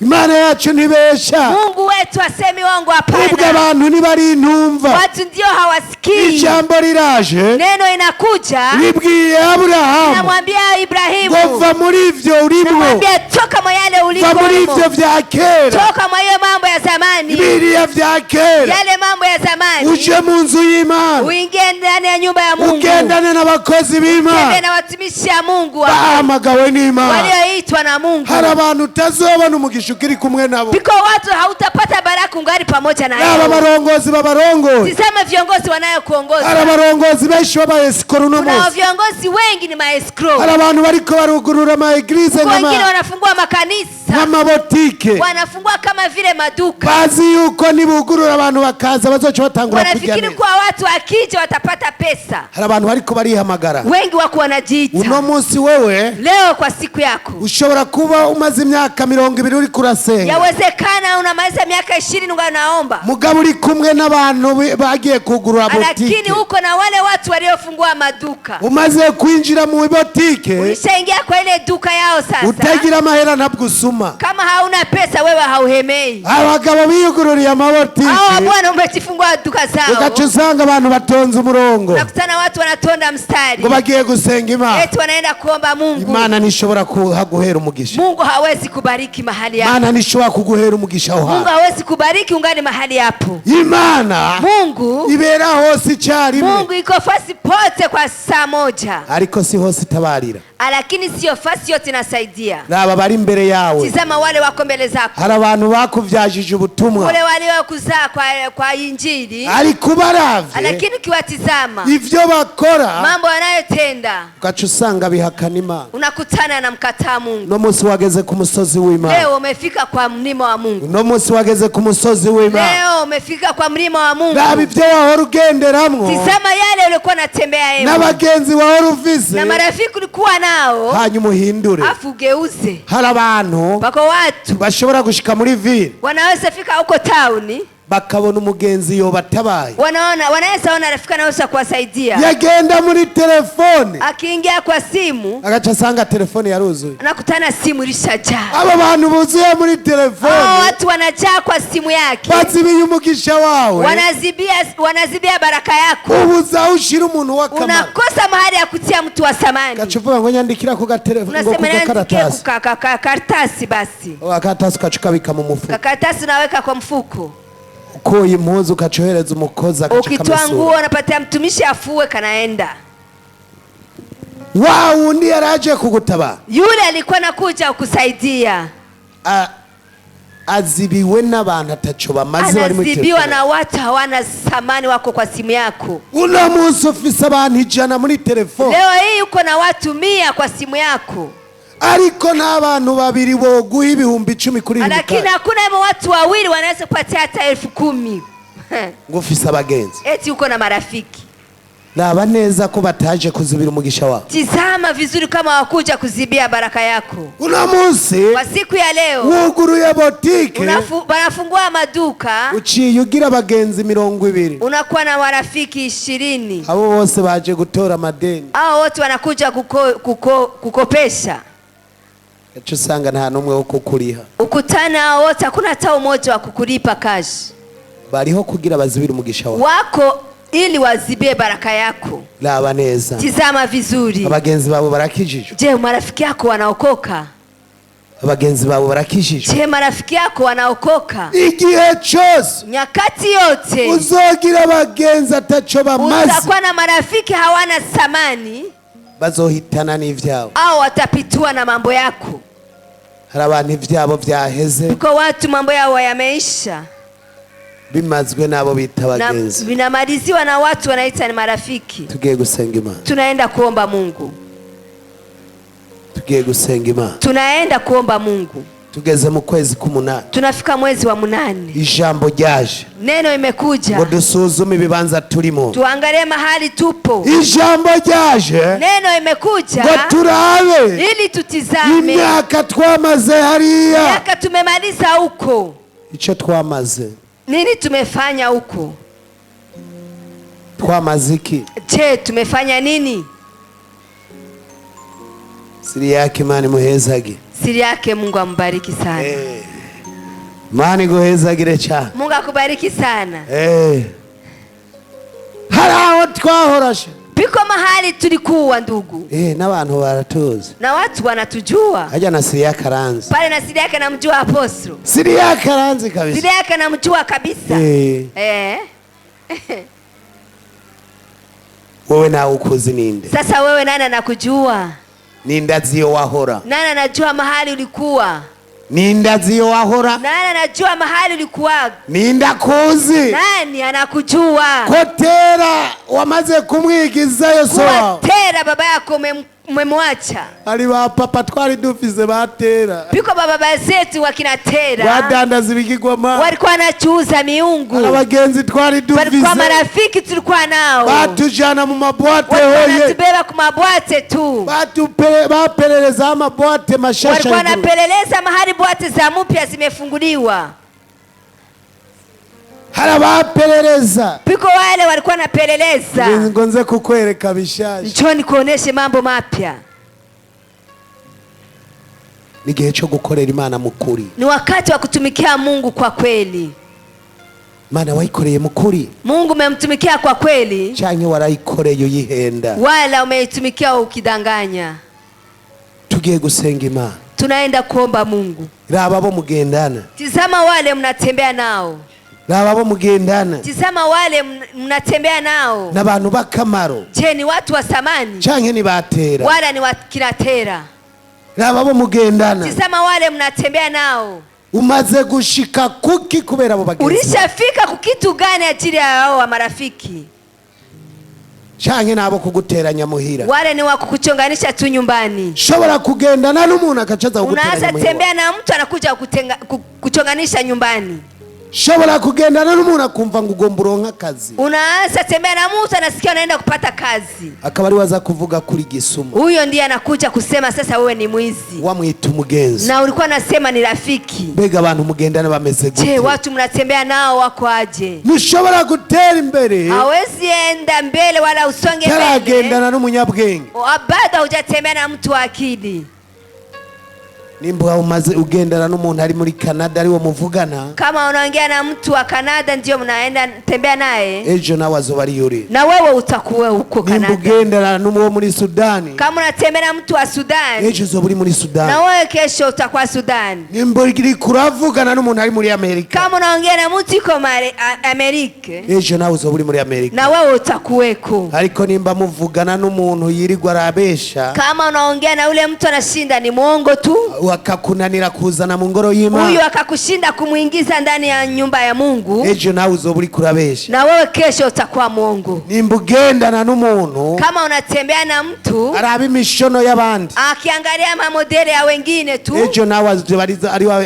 [SPEAKER 3] Imana yacu ntibesha.
[SPEAKER 4] Mungu wetu asemi ongo,
[SPEAKER 3] Ubwo
[SPEAKER 4] hapana.
[SPEAKER 3] abantu ntibari intumva.
[SPEAKER 4] Watu ndio hawasikii.
[SPEAKER 3] Ijambo riraje
[SPEAKER 4] Neno inakuja
[SPEAKER 3] ribwiye Aburahamu
[SPEAKER 4] namwambia
[SPEAKER 3] ngo
[SPEAKER 4] Ibrahimu,
[SPEAKER 3] va muri ivyo urimwo,
[SPEAKER 4] namwambia toka mwa yale
[SPEAKER 3] va muri ivyo
[SPEAKER 4] ulikomo,
[SPEAKER 3] vya kera,
[SPEAKER 4] toka mwa hiyo mambo ya zamani,
[SPEAKER 3] biriya vya kera,
[SPEAKER 4] yale mambo ya zamani,
[SPEAKER 3] uje mu nzu y'Imana,
[SPEAKER 4] uingie ndani ya nyumba ya Mungu,
[SPEAKER 3] ugendane n'abakozi
[SPEAKER 4] tembee
[SPEAKER 3] b'Imana
[SPEAKER 4] na watumishi ya Mungu
[SPEAKER 3] bahamagawe n'Imana.
[SPEAKER 4] walioitwa na Mungu.
[SPEAKER 3] Hari abantu utazobona umugisha ukiri kumwe nabo.
[SPEAKER 4] Biko watu hautapata baraka ungali pamoja na
[SPEAKER 3] Raba
[SPEAKER 4] yao.
[SPEAKER 3] Abarongozi babarongoye.
[SPEAKER 4] Tizama viongozi wanayokuongoza.
[SPEAKER 3] Hari abarongozi benshi b'abaesikoro uno
[SPEAKER 4] Kuna
[SPEAKER 3] munsi.
[SPEAKER 4] viongozi wengi ni maescrow.
[SPEAKER 3] Hari abantu bariko barugurura ama eglise
[SPEAKER 4] Wengine wanafungua makanisa,
[SPEAKER 3] nk'amabotike.
[SPEAKER 4] wanafungua kama vile maduka.
[SPEAKER 3] Bazi yuko nibugurura abantu bakaza bazoca batangura kurya
[SPEAKER 4] Wanafikiri
[SPEAKER 3] neza.
[SPEAKER 4] kuwa watu wakija watapata pesa.
[SPEAKER 3] Hari abantu bariko barihamagara.
[SPEAKER 4] Wengi wako wanajiita.
[SPEAKER 3] Uno munsi wewe
[SPEAKER 4] Leo kwa siku yako
[SPEAKER 3] ushobora kuba umaze imyaka 20 uriko urasenga.
[SPEAKER 4] yawezekana unamaliza miaka 20 unaomba,
[SPEAKER 3] Mugabo uri kumwe n'abantu bagiye kugurura
[SPEAKER 4] lakini
[SPEAKER 3] botike.
[SPEAKER 4] uko na wale watu waliofungua maduka.
[SPEAKER 3] Umaze kwinjira mu botike,
[SPEAKER 4] Ulishaingia kwa ile duka yao sasa.
[SPEAKER 3] utagira amahera ntabwo usuma.
[SPEAKER 4] Kama hauna pesa wewe hauhemei.
[SPEAKER 3] Abagabo biyugururiye amabotike,
[SPEAKER 4] Hao bwana umechifungua duka zao,
[SPEAKER 3] ugaca usanga abantu batonze umurongo
[SPEAKER 4] nakutana watu wanatonda mstari
[SPEAKER 3] ngo bagiye gusenga Imana.
[SPEAKER 4] eti wanaenda kuomba Mungu.
[SPEAKER 3] Imana ntishobora kuhaguhera umugisha.
[SPEAKER 4] Mungu hawezi kubariki mahali hapo.
[SPEAKER 3] Imana ntishobora kuguhera umugisha aho
[SPEAKER 4] Mungu
[SPEAKER 3] hantu.
[SPEAKER 4] hawezi kubariki ungani mahali hapo.
[SPEAKER 3] Imana
[SPEAKER 4] Mungu
[SPEAKER 3] ibera hose icyarimwe,
[SPEAKER 4] Mungu iko fasi pote kwa saa moja,
[SPEAKER 3] ariko si hose itabarira.
[SPEAKER 4] lakini sio fasi yote inasaidia.
[SPEAKER 3] Raba bari imbere yawe.
[SPEAKER 4] Tizama wale wako mbele zako,
[SPEAKER 3] Hari abantu bakuvyajije ubutumwa,
[SPEAKER 4] wale waliokuzaa kwa Injili,
[SPEAKER 3] ariko ubaravye
[SPEAKER 4] lakini ukiwatizama
[SPEAKER 3] ivyo bakora
[SPEAKER 4] mambo wanayotenda
[SPEAKER 3] ugaca usanga bihakana Imana.
[SPEAKER 4] unakutana na mkataa Mungu.
[SPEAKER 3] Uno munsi wageze ku musozi w'Imana.
[SPEAKER 4] Leo umefika kwa mlima wa Mungu.
[SPEAKER 3] Uno munsi wageze ku musozi w'Imana.
[SPEAKER 4] Leo umefika kwa mlima wa Mungu.
[SPEAKER 3] Raba ivyo wahora ugenderamwo
[SPEAKER 4] Tizama yale ulikuwa unatembea yeye
[SPEAKER 3] n'abagenzi wahora ufise,
[SPEAKER 4] na marafiki ulikuwa nao,
[SPEAKER 3] hanyuma uhindure.
[SPEAKER 4] afu ugeuze.
[SPEAKER 3] Hari abantu
[SPEAKER 4] Wako watu
[SPEAKER 3] bashobora gushika muri ville
[SPEAKER 4] wanaweza fika huko tauni,
[SPEAKER 3] bakabona umugenzi yobatabaye,
[SPEAKER 4] wanaona wanaweza ona rafiki anaweza kuwasaidia,
[SPEAKER 3] yagenda muri telefone
[SPEAKER 4] akiingia kwa simu
[SPEAKER 3] agaca asanga telefone yaruzuye.
[SPEAKER 4] anakutana simu ilishajaa.
[SPEAKER 3] Abo bantu buzuye muri
[SPEAKER 4] Hao
[SPEAKER 3] telefone
[SPEAKER 4] watu wanajaa kwa simu yake,
[SPEAKER 3] bazibiye umugisha wawe,
[SPEAKER 4] wanazibia baraka yako,
[SPEAKER 3] ubuza aho ushira umuntu w'akamaro.
[SPEAKER 4] unakosa mahali ya kutia mtu wa samani.
[SPEAKER 3] Gaca uvuga ngo nyandikira ku gatelefone, ngo
[SPEAKER 4] Unasema
[SPEAKER 3] ku
[SPEAKER 4] niandikie
[SPEAKER 3] gakaratasi,
[SPEAKER 4] karatasi, basi
[SPEAKER 3] akaratasi ugaca ukabika mu mufuko,
[SPEAKER 4] karatasi unaweka kwa mfuko.
[SPEAKER 3] ukuye impuzu ugaca umukozi agaca
[SPEAKER 4] Ukitoa nguo
[SPEAKER 3] akamesura.
[SPEAKER 4] unapatia mtumishi afue, kanaenda.
[SPEAKER 3] Wa wundi yaraje kugutabara
[SPEAKER 4] Yule alikuwa nakuja kukusaidia
[SPEAKER 3] azibiwe n'abantu ataco bamaze bari muri
[SPEAKER 4] anazibiwa
[SPEAKER 3] telefone.
[SPEAKER 4] na watu hawana thamani, wako kwa simu yako.
[SPEAKER 3] Uno munsi ufise abantu 100 muri telefone,
[SPEAKER 4] Leo hii uko na watu 100 kwa simu yako,
[SPEAKER 3] ariko nta bantu babiri boguha 10,000 kuri
[SPEAKER 4] lakini
[SPEAKER 3] rimwe
[SPEAKER 4] hakuna hemo watu wawili wanaweza kupatia hata 10,000.
[SPEAKER 3] ngo ufise abagenzi.
[SPEAKER 4] Eti uko na marafiki.
[SPEAKER 3] Raba neza ko bataje kuzibira umugisha wawe.
[SPEAKER 4] Tizama vizuri kama wakuja kuzibia baraka yako.
[SPEAKER 3] Uno munsi
[SPEAKER 4] Kwa siku ya leo
[SPEAKER 3] wuguruye botike,
[SPEAKER 4] wanafungua maduka,
[SPEAKER 3] uciye ugira abagenzi 20,
[SPEAKER 4] unakuwa na marafiki 20.
[SPEAKER 3] abo bose baje gutora amadeni,
[SPEAKER 4] Hao wote wanakuja kukopesha.
[SPEAKER 3] gaca usanga nta n'umwe wo kukuriha.
[SPEAKER 4] Ukutana hao wote hakuna hata mmoja wa kukulipa kashi.
[SPEAKER 3] Bariho kugira bazibire umugisha wawe.
[SPEAKER 4] Wako ili wazibie baraka yako.
[SPEAKER 3] Raba neza,
[SPEAKER 4] Tizama vizuri.
[SPEAKER 3] abagenzi bawe barakijijwe,
[SPEAKER 4] Je, marafiki yako wanaokoka?
[SPEAKER 3] abagenzi bawe barakijijwe.
[SPEAKER 4] Je, marafiki yako wanaokoka?
[SPEAKER 3] Igihe cyose
[SPEAKER 4] Nyakati yote
[SPEAKER 3] uzogira abagenzi ataco bamaze,
[SPEAKER 4] utakuwa na marafiki hawana thamani,
[SPEAKER 3] bazohitana n'ivyawe.
[SPEAKER 4] au watapitua na mambo yako.
[SPEAKER 3] Hari abantu ivyabo vyaheze
[SPEAKER 4] Kwa watu mambo yao yameisha
[SPEAKER 3] bimazwe n'abo bita
[SPEAKER 4] na
[SPEAKER 3] abagenzi.
[SPEAKER 4] vinamaliziwa na watu wanaita ni marafiki.
[SPEAKER 3] Tugiye gusenga Imana,
[SPEAKER 4] Tunaenda kuomba Mungu,
[SPEAKER 3] tugiye gusenga Imana.
[SPEAKER 4] tunaenda kuomba Mungu.
[SPEAKER 3] Tugeze mu kwezi k'umunani,
[SPEAKER 4] Tunafika mwezi wa 8,
[SPEAKER 3] ijambo ryaje
[SPEAKER 4] neno imekuja,
[SPEAKER 3] ngo dusuzume ibibanza turimo.
[SPEAKER 4] tuangalie mahali tupo.
[SPEAKER 3] Ijambo ryaje
[SPEAKER 4] Neno imekuja
[SPEAKER 3] ngo turabe
[SPEAKER 4] ili tutizame
[SPEAKER 3] imyaka twamaze hariya,
[SPEAKER 4] miaka tumemaliza huko,
[SPEAKER 3] ico twamaze,
[SPEAKER 4] nini tumefanya huko?
[SPEAKER 3] twamaze iki?
[SPEAKER 4] Je, tumefanya nini?
[SPEAKER 3] Siri yake Imana imuhezage,
[SPEAKER 4] Siri yake Mungu ambariki sana.
[SPEAKER 3] Imana iguhezagire cyane.
[SPEAKER 4] Mungu akubariki sana.
[SPEAKER 3] Hari aho twahorashe
[SPEAKER 4] Piko mahali tulikuwa ndugu,
[SPEAKER 3] n'abantu baratuzi,
[SPEAKER 4] na watu wanatujua
[SPEAKER 3] hajya na siri yakaranze,
[SPEAKER 4] pale, na siri yake namjua apostro,
[SPEAKER 3] siri yakaranze kabisa.
[SPEAKER 4] siri yake namjua kabisa.
[SPEAKER 3] Wewe nawe ukuzi ninde?
[SPEAKER 4] Sasa wewe nani anakujua?
[SPEAKER 3] Ninde azi iyo wahora?
[SPEAKER 4] Nani anajua mahali ulikuwa?
[SPEAKER 3] Ninde azi iyo wahora?
[SPEAKER 4] Nani anajua mahali ulikuwa?
[SPEAKER 3] Ninde akuzi?
[SPEAKER 4] Nani anakujua?
[SPEAKER 3] Ko Tera wamaze kumwigizayo so
[SPEAKER 4] Kuwa
[SPEAKER 3] wawe.
[SPEAKER 4] Tera baba yako umemwacha.
[SPEAKER 3] Ari ba papa twari dufise ba Tera.
[SPEAKER 4] Biko baba zetu wakina Tera
[SPEAKER 3] badandaza ibigirwamana.
[SPEAKER 4] Walikuwa wanachuuza miungu.
[SPEAKER 3] Hari abagenzi twari
[SPEAKER 4] Walikuwa
[SPEAKER 3] dufise.
[SPEAKER 4] marafiki tulikuwa nao.
[SPEAKER 3] Batujana mu mabwate
[SPEAKER 4] Walikuwa
[SPEAKER 3] hoye.
[SPEAKER 4] wanatubeba ku mabwate tu.
[SPEAKER 3] Baperereza amabwate mashasha
[SPEAKER 4] Walikuwa
[SPEAKER 3] y'iguru.
[SPEAKER 4] wanapeleleza mahali bwate za mpya zimefunguliwa.
[SPEAKER 3] Hari abaperereza.
[SPEAKER 4] Biko wale walikuwa wanapeleleza.
[SPEAKER 3] Ngo nze kukwereka bishasha.
[SPEAKER 4] Njoo nikuoneshe mambo mapya.
[SPEAKER 3] Ni igihe cyo gukorera Imana mu kuri.
[SPEAKER 4] Ni wakati wa kutumikia Mungu kwa kweli.
[SPEAKER 3] Imana wayikoreye mu kuri.
[SPEAKER 4] Mungu umemtumikia kwa kweli.
[SPEAKER 3] Canke warayikoreye uyihenda.
[SPEAKER 4] Wala umeitumikia ukidanganya.
[SPEAKER 3] Tugiye gusenga Imana.
[SPEAKER 4] Tunaenda kuomba Mungu.
[SPEAKER 3] Raba abo mugendana.
[SPEAKER 4] Tizama wale mnatembea nao.
[SPEAKER 3] Raba abo mugendana.
[SPEAKER 4] Tizama wale mnatembea nao.
[SPEAKER 3] N'abantu b'akamaro.
[SPEAKER 4] Je, ni watu wa samani?
[SPEAKER 3] Canke ni batera.
[SPEAKER 4] Wala ni wakina Tera.
[SPEAKER 3] Raba abo mugendana.
[SPEAKER 4] Tizama wale mnatembea nao.
[SPEAKER 3] Umaze gushika kuki kubera abo bagenzi?
[SPEAKER 4] Ulishafika kukitu gani ajili ya hao wa marafiki?
[SPEAKER 3] Canke nabo kuguteranya muhira.
[SPEAKER 4] Wale ni wa kukuchonganisha tu nyumbani.
[SPEAKER 3] Shobora kugendana n'umuntu akacaza kuguteranya
[SPEAKER 4] Unaanza
[SPEAKER 3] muhira.
[SPEAKER 4] tembea na mtu anakuja kuchonganisha nyumbani.
[SPEAKER 3] Shobora kugendana n'umuntu akumva ngo ugomba uronka akazi.
[SPEAKER 4] Unaanza tembea na mtu anasikia unaenda kupata kazi.
[SPEAKER 3] Akaba ari waza kuvuga kuri gisuma.
[SPEAKER 4] Huyo ndiye anakuja kusema sasa wewe ni mwizi.
[SPEAKER 3] Wamwita umugenzi.
[SPEAKER 4] Na ulikuwa unasema ni rafiki.
[SPEAKER 3] Mbega abantu mugendana bameze gute?
[SPEAKER 4] Je, watu mnatembea nao wako aje?
[SPEAKER 3] Mushobora gutera imbere.
[SPEAKER 4] Hawezi enda mbele wala usonge mbele.
[SPEAKER 3] Taragendana n'umunyabwenge.
[SPEAKER 4] Bado hujatembea na mtu wa akili.
[SPEAKER 3] Nimba umaze ugendana n'umuntu ari muri Canada ari wo muvugana.
[SPEAKER 4] Kama unaongea na mtu wa Canada ndio mnaenda tembea naye.
[SPEAKER 3] Ejo nawe azoba ari yuri.
[SPEAKER 4] Na wewe utakuwa huko
[SPEAKER 3] Nimba
[SPEAKER 4] Canada.
[SPEAKER 3] ugendana n'uwo muri Sudani.
[SPEAKER 4] Kama unatembea na mtu wa Sudan.
[SPEAKER 3] Ejo uzoba uri muri Sudan.
[SPEAKER 4] Na wewe kesho utakuwa Sudan.
[SPEAKER 3] Nimba uri kuravugana n'umuntu ari muri Amerika.
[SPEAKER 4] Kama unaongea na mtu yuko Amerika.
[SPEAKER 3] Ejo nawe uzoba uri muri Amerika.
[SPEAKER 4] Na wewe utakuweko.
[SPEAKER 3] Ariko nimba muvugana n'umuntu yirirwa arabesha.
[SPEAKER 4] Kama unaongea na yule mtu anashinda ni mwongo tu.
[SPEAKER 3] Wakakunanira kuzana mu ngoro y'Imana.
[SPEAKER 4] Huyu akakushinda kumuingiza ndani ya nyumba ya Mungu.
[SPEAKER 3] Ejo nawe uzoba uri kurabesha.
[SPEAKER 4] Na wewe kesho utakuwa mwongo.
[SPEAKER 3] Nimba ugendana n'umuntu.
[SPEAKER 4] Kama unatembea na mtu.
[SPEAKER 3] Araba imishono y'abandi.
[SPEAKER 4] Akiangalia mamodele ya wengine tu.
[SPEAKER 3] Ejo nawe azoba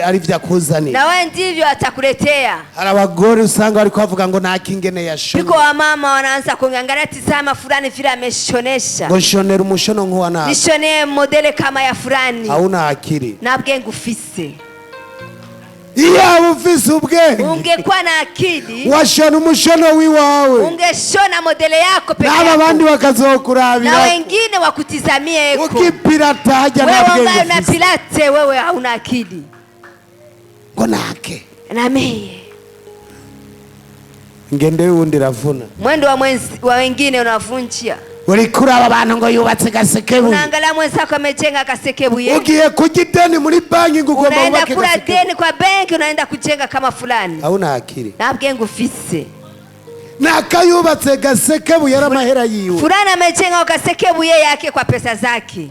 [SPEAKER 3] ari vyakuzanira.
[SPEAKER 4] Na wewe ndivyo atakuletea.
[SPEAKER 3] Hari abagore usanga bari kuvuga ngo nta kingene yashona.
[SPEAKER 4] Biko wa mama wanaanza kuangalia tizama fulani vile ameshonesha.
[SPEAKER 3] Ngo nshonera umushono nkuwa nawe.
[SPEAKER 4] Nishonee modele kama ya fulani.
[SPEAKER 3] Hauna akili.
[SPEAKER 4] Na bwenge ufise.
[SPEAKER 3] Iya ufise ubwenge.
[SPEAKER 4] Ungekuwa na akili.
[SPEAKER 3] Washona umushono wiwawe.
[SPEAKER 4] Ungeshona modele yako peke
[SPEAKER 3] N'aba
[SPEAKER 4] yako.
[SPEAKER 3] bandi bakazokurabira.
[SPEAKER 4] Na wengine wakutizamie eko.
[SPEAKER 3] Ukipirata haja na
[SPEAKER 4] Wewe
[SPEAKER 3] bwenge
[SPEAKER 4] ambaye una
[SPEAKER 3] ufise.
[SPEAKER 4] pirate, wewe hauna akili.
[SPEAKER 3] Ngo nake.
[SPEAKER 4] Na mie.
[SPEAKER 3] Ngende wundi ravuna.
[SPEAKER 4] Mwendo wa wengine unavunjia.
[SPEAKER 3] Uri kuraba abantu ngo yubatse gasekebuye.
[SPEAKER 4] Unaangalia mwenzako amejenga gasekebuye.
[SPEAKER 3] Ugiye kurya ideni muri banki ngo ugomba
[SPEAKER 4] Unaenda
[SPEAKER 3] wubake
[SPEAKER 4] kula
[SPEAKER 3] gasekebuye.
[SPEAKER 4] deni kwa benki, unaenda kujenga kama fulani.
[SPEAKER 3] Hauna akili.
[SPEAKER 4] Na bwenge ufise.
[SPEAKER 3] Nakayubatse gasekebuye ari amahera yiwe.
[SPEAKER 4] Fulani amejenga gasekebuye yake kwa pesa zake.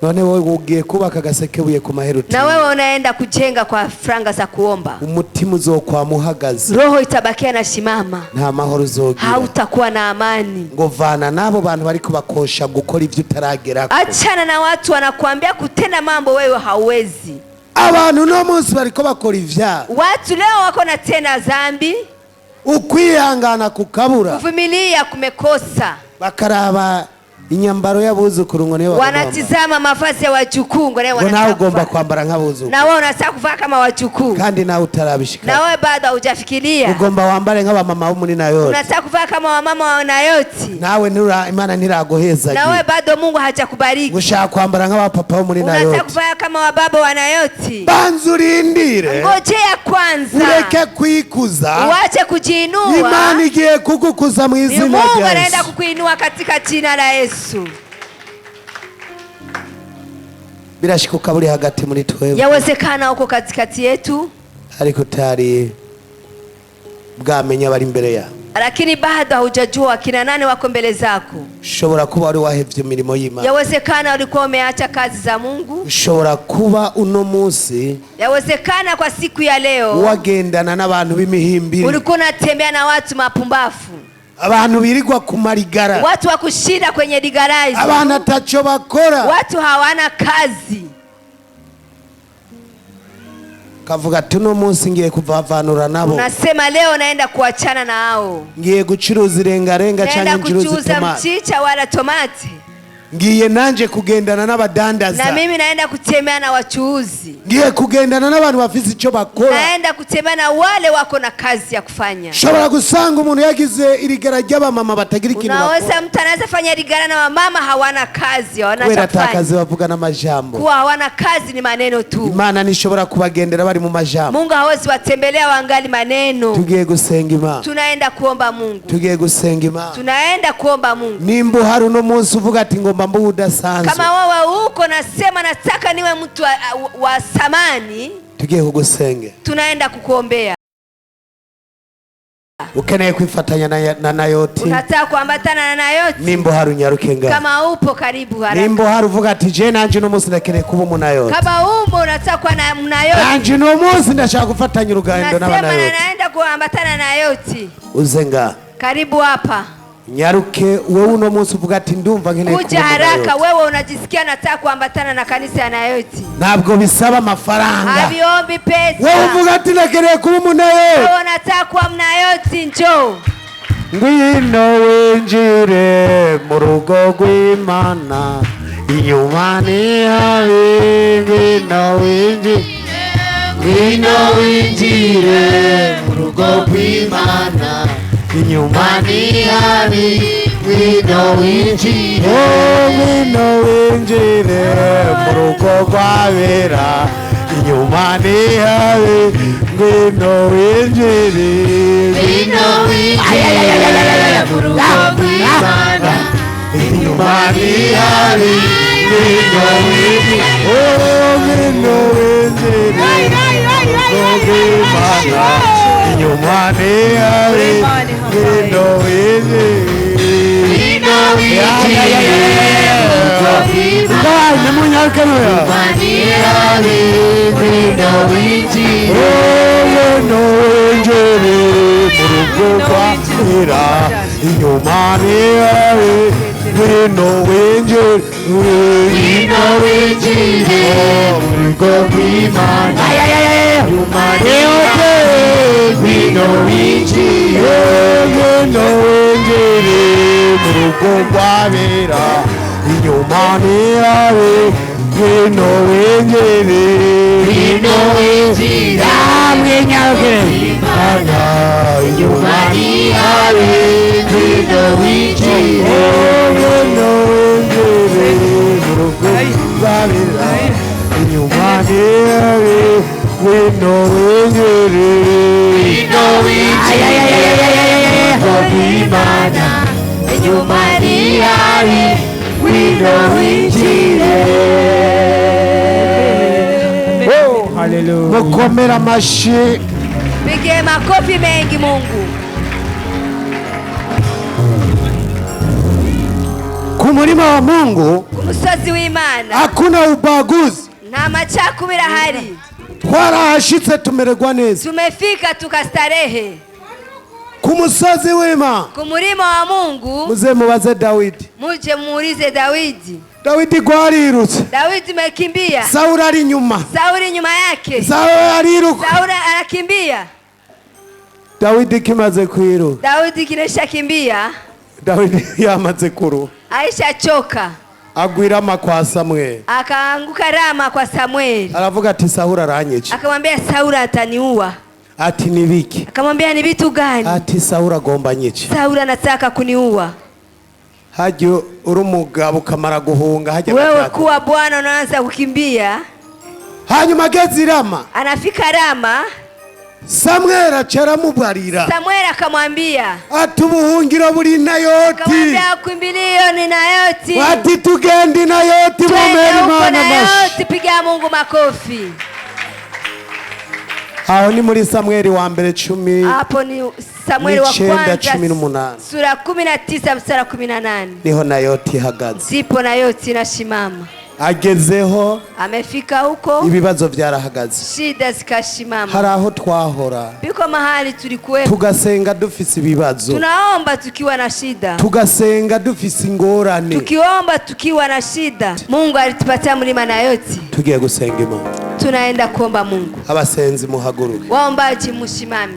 [SPEAKER 3] None wowe ugiye kubaka gasekebuye ku mahera uti.
[SPEAKER 4] Na wewe unaenda kujenga kwa franga za kuomba.
[SPEAKER 3] Umutima uzokwama uhagaze.
[SPEAKER 4] Roho itabakia na shimama.
[SPEAKER 3] Nta mahoro uzogira.
[SPEAKER 4] Hautakuwa na amani.
[SPEAKER 3] Ngo vana nabo bantu bari kubakosha gukora ivyo utaragerako.
[SPEAKER 4] Achana na watu wanakuambia kutenda mambo wewe hauwezi.
[SPEAKER 3] Abantu no munsi bariko bakora ivyaha.
[SPEAKER 4] Watu leo wako na tena dhambi.
[SPEAKER 3] Ukwihangana kukabura.
[SPEAKER 4] Kuvumilia kumekosa.
[SPEAKER 3] Bakaraba inyambaro y'abuzukuru ngo niyo bagomba.
[SPEAKER 4] Wanatizama mavazi ya wajukuu ngo nayo
[SPEAKER 3] Ngo nawe
[SPEAKER 4] wanataka
[SPEAKER 3] ugomba
[SPEAKER 4] kuvaa.
[SPEAKER 3] kwambara nk'abuzukuru.
[SPEAKER 4] Na wewe unataka kuvaa kama wajukuu.
[SPEAKER 3] Kandi nawe utarabishika.
[SPEAKER 4] Na wewe bado hujafikiria.
[SPEAKER 3] Ugomba wambare nk'abamama bo muri Nayoti.
[SPEAKER 4] Unataka kuvaa kama wamama wa Nayoti.
[SPEAKER 3] Nawe Imana ntiraguheza.
[SPEAKER 4] Na wewe bado Mungu hajakubariki.
[SPEAKER 3] Gushaka kwambara nk'abapapa bo muri
[SPEAKER 4] Unataka
[SPEAKER 3] Nayoti.
[SPEAKER 4] kuvaa kama wababa wa Nayoti.
[SPEAKER 3] Banza urindire.
[SPEAKER 4] Ngojea kwanza.
[SPEAKER 3] Ureke kwikuza.
[SPEAKER 4] Uache kujiinua.
[SPEAKER 3] Imana igiye kugukuza mu
[SPEAKER 4] Ni
[SPEAKER 3] izina
[SPEAKER 4] Mungu
[SPEAKER 3] rya
[SPEAKER 4] anaenda
[SPEAKER 3] Yesu.
[SPEAKER 4] kukuinua katika jina la Yesu.
[SPEAKER 3] Birashika ukaba uri hagati muri twebwe.
[SPEAKER 4] Yawezekana uko katikati yetu.
[SPEAKER 3] Ariko utari bwamenya abari imbere yawe.
[SPEAKER 4] Lakini bado haujajua kina nani wako mbele zako.
[SPEAKER 3] Ushobora kuba wari wahevye imirimo y'Imana.
[SPEAKER 4] Yawezekana ulikuwa umeacha kazi za Mungu.
[SPEAKER 3] Ushobora kuba uno munsi
[SPEAKER 4] Yawezekana kwa siku ya leo
[SPEAKER 3] wagendana n'abantu b'imihimbiri,
[SPEAKER 4] ulikuwa unatembea na watu mapumbafu,
[SPEAKER 3] abantu birirwa ku marigara,
[SPEAKER 4] watu wa kushinda kwenye digaraizi,
[SPEAKER 3] abantu ataco bakora,
[SPEAKER 4] watu hawana kazi.
[SPEAKER 3] Kavuga ati uno munsi ngiye kuvavanura nabo,
[SPEAKER 4] Unasema leo naenda kuachana na hao,
[SPEAKER 3] ngiye gucuruza irengarenga
[SPEAKER 4] naenda
[SPEAKER 3] canke ncuruza
[SPEAKER 4] kuchuuza
[SPEAKER 3] itomati,
[SPEAKER 4] mchicha wala tomati,
[SPEAKER 3] ngiye nanje kugendana
[SPEAKER 4] na
[SPEAKER 3] n'abadandaza,
[SPEAKER 4] mimi naenda kutembea na wachuuzi,
[SPEAKER 3] ngiye kugendana n'abantu bafise ico bakora.
[SPEAKER 4] naenda kutembea na wale wako na kazi ya kufanya.
[SPEAKER 3] Ushobora gusanga umuntu yagize irigara ry'abamama batagira ikintu bakora,
[SPEAKER 4] Unaweza mtu anaweza fanya rigara na wamama hawana kazi, hawana
[SPEAKER 3] kubera
[SPEAKER 4] cha kufanya.
[SPEAKER 3] atakazi bavuga n'amajambo.
[SPEAKER 4] Kuwa hawana kazi ni maneno tu.
[SPEAKER 3] Imana ntishobora kubagendera bari mu majambo.
[SPEAKER 4] Mungu hawezi watembelea wangali maneno.
[SPEAKER 3] Tugiye gusenga Imana,
[SPEAKER 4] Tunaenda kuomba Mungu,
[SPEAKER 3] tugiye gusenga Imana.
[SPEAKER 4] tunaenda kuomba Mungu.
[SPEAKER 3] Nimba uhari uno munsi uvuga ati ngomba mbe udasanzwe,
[SPEAKER 4] Kama wewe uko nasema nataka niwe mtu wa thamani,
[SPEAKER 3] tugiye kugusengera.
[SPEAKER 4] tunaenda kukuombea.
[SPEAKER 3] Ukeneye kwifatanya na Nayoti,
[SPEAKER 4] Unataka kuambatana na Nayoti?
[SPEAKER 3] nimba uhari unyaruke ngaho.
[SPEAKER 4] Kama upo karibu haraka.
[SPEAKER 3] Nimba uhari uvuga ati je nanje uno munsi ndakeneye kuba umunayoti,
[SPEAKER 4] Kama umo unataka kuwa na Nayoti,
[SPEAKER 3] nanje uno munsi ndashaka gufatanya urugendo
[SPEAKER 4] nasema na
[SPEAKER 3] n'abanayoti,
[SPEAKER 4] naenda kuambatana na Nayoti,
[SPEAKER 3] uze ngaha
[SPEAKER 4] karibu hapa.
[SPEAKER 3] nyaruke. Wewe uno munsi uvuga ati ndumva nkeneye kuba
[SPEAKER 4] Kuja haraka,
[SPEAKER 3] umunayoti.
[SPEAKER 4] wewe unajisikia nataka kuambatana na kanisa ya Nayoti.
[SPEAKER 3] Ntabwo bisaba amafaranga.
[SPEAKER 4] Haviombi pesa.
[SPEAKER 3] Wewe uvuga ati ndakeneye kuba umunayoti,
[SPEAKER 4] Wewe unataka kuwa mnayoti, njoo.
[SPEAKER 3] ngwino winjire mu rugo rw'Imana, inyuma ni habi, ngwino winjire,
[SPEAKER 2] Ngwino winjire mu rugo rw'Imana,
[SPEAKER 3] inyuma
[SPEAKER 2] ni habi, ngwino winjire,
[SPEAKER 3] Oh, ngwino winjire mu rugo rw'abera, inyuma ni habi, ngwino winjire,
[SPEAKER 2] ngwino winjire mu rugo rw'Imana,
[SPEAKER 3] inyuma ni habi, ngwino winjire, oh, ngwino winjire mu rugo rw'Imana, inyuma ni habi, ngwino winjire.
[SPEAKER 2] ngwino winjire mu rugo rw'Imana,
[SPEAKER 3] Nimunyaruke noya.
[SPEAKER 2] ni habi, ngwino winjire,
[SPEAKER 3] Ngwino winjire mu rugo rw'abera, inyuma ni habi, ngwino winjire,
[SPEAKER 2] ngwino winjire mu rugo rw'Imana, inyuma ni habi, ngwino winjire,
[SPEAKER 3] ngwino winjire mu rugo rw'abera, inyuma ni habi, ngwino winjire,
[SPEAKER 2] ngwino winjire
[SPEAKER 3] Imana,
[SPEAKER 2] inyuma ni habi, ngwino winjire,
[SPEAKER 3] ngwino winjire mu rugo rw'abera, inyuma ni habi, ngwino winjire,
[SPEAKER 2] ngwino winjire mu rugo rw'Imana, inyuma ni habi, ngwino winjire.
[SPEAKER 3] Mukomere amashyi.
[SPEAKER 4] Pigie makofi mengi Mungu.
[SPEAKER 3] Ku murima wa Mungu
[SPEAKER 4] Ku musozi w'Imana
[SPEAKER 3] hakuna ubaguzi.
[SPEAKER 4] nta macakubiri ahari.
[SPEAKER 3] Twarahashitse tumererwa neza.
[SPEAKER 4] Tumefika tukastarehe
[SPEAKER 3] Ku musozi w'Imana,
[SPEAKER 4] ku murima wa Mungu.
[SPEAKER 3] muze mubaze Dawidi.
[SPEAKER 4] Muje muulize Dawidi.
[SPEAKER 3] Dawidi gwarirutse,
[SPEAKER 4] Dawidi mekimbia,
[SPEAKER 3] Sawuli ari inyuma,
[SPEAKER 4] Sauli nyuma yake,
[SPEAKER 3] Sawuli ariruka,
[SPEAKER 4] Sauli anakimbia.
[SPEAKER 3] Dawidi kimaze kwiruka,
[SPEAKER 4] Daudi kinesha kimbia,
[SPEAKER 3] Dawidi yamaze kuruha,
[SPEAKER 4] aisha choka,
[SPEAKER 3] agwira kwa Samweli,
[SPEAKER 4] akaanguka Rama kwa Samueli,
[SPEAKER 3] aravuga ati Sawuli aranyica,
[SPEAKER 4] akamwambia Sauli ataniua.
[SPEAKER 3] ati nibiki,
[SPEAKER 4] Akamwambia ni vitu gani?
[SPEAKER 3] ati Sawuli agomba anyice.
[SPEAKER 4] Sauli anataka kuniua.
[SPEAKER 3] Hajya uri umugabo ukamara guhunga hajya
[SPEAKER 4] Wewe
[SPEAKER 3] agashaka.
[SPEAKER 4] kuwa bwana unaanza kukimbia.
[SPEAKER 3] Hanyuma ageze i Rama,
[SPEAKER 4] Anafika Rama,
[SPEAKER 3] Samweli aca aramubarira,
[SPEAKER 4] Samueli akamwambia,
[SPEAKER 3] ati ubuhungiro buri i Nayoti,
[SPEAKER 4] akamwambia kimbilio ni Nayoti,
[SPEAKER 3] ati tugende i Nayoti,
[SPEAKER 4] twende
[SPEAKER 3] mumere
[SPEAKER 4] huko
[SPEAKER 3] Imana amashyi.
[SPEAKER 4] Nayoti, piga Mungu makofi.
[SPEAKER 3] Aho ni muri Samweli wa mbere cumi
[SPEAKER 4] Hapo ni Samueli wa
[SPEAKER 3] n'icyenda,
[SPEAKER 4] kwanza
[SPEAKER 3] 18.
[SPEAKER 4] sura 19 mstari wa 18,
[SPEAKER 3] niho Nayoti ihagaze.
[SPEAKER 4] Ndipo Nayoti inasimama.
[SPEAKER 3] Agezeho
[SPEAKER 4] Amefika huko,
[SPEAKER 3] ibibazo byarahagaze.
[SPEAKER 4] shida zikashimama.
[SPEAKER 3] Hari aho twahora
[SPEAKER 4] Biko mahali tulikuwepo,
[SPEAKER 3] tugasenga dufise ibibazo,
[SPEAKER 4] tunaomba tukiwa na shida,
[SPEAKER 3] tugasenga dufise ingorane.
[SPEAKER 4] Tukiomba tukiwa na shida. Mungu alitupatia mlima Nayoti.
[SPEAKER 3] Tugiye gusenga Imana.
[SPEAKER 4] Tunaenda kuomba Mungu.
[SPEAKER 3] Abasenzi muhaguruke,
[SPEAKER 4] Waombaji mushimame,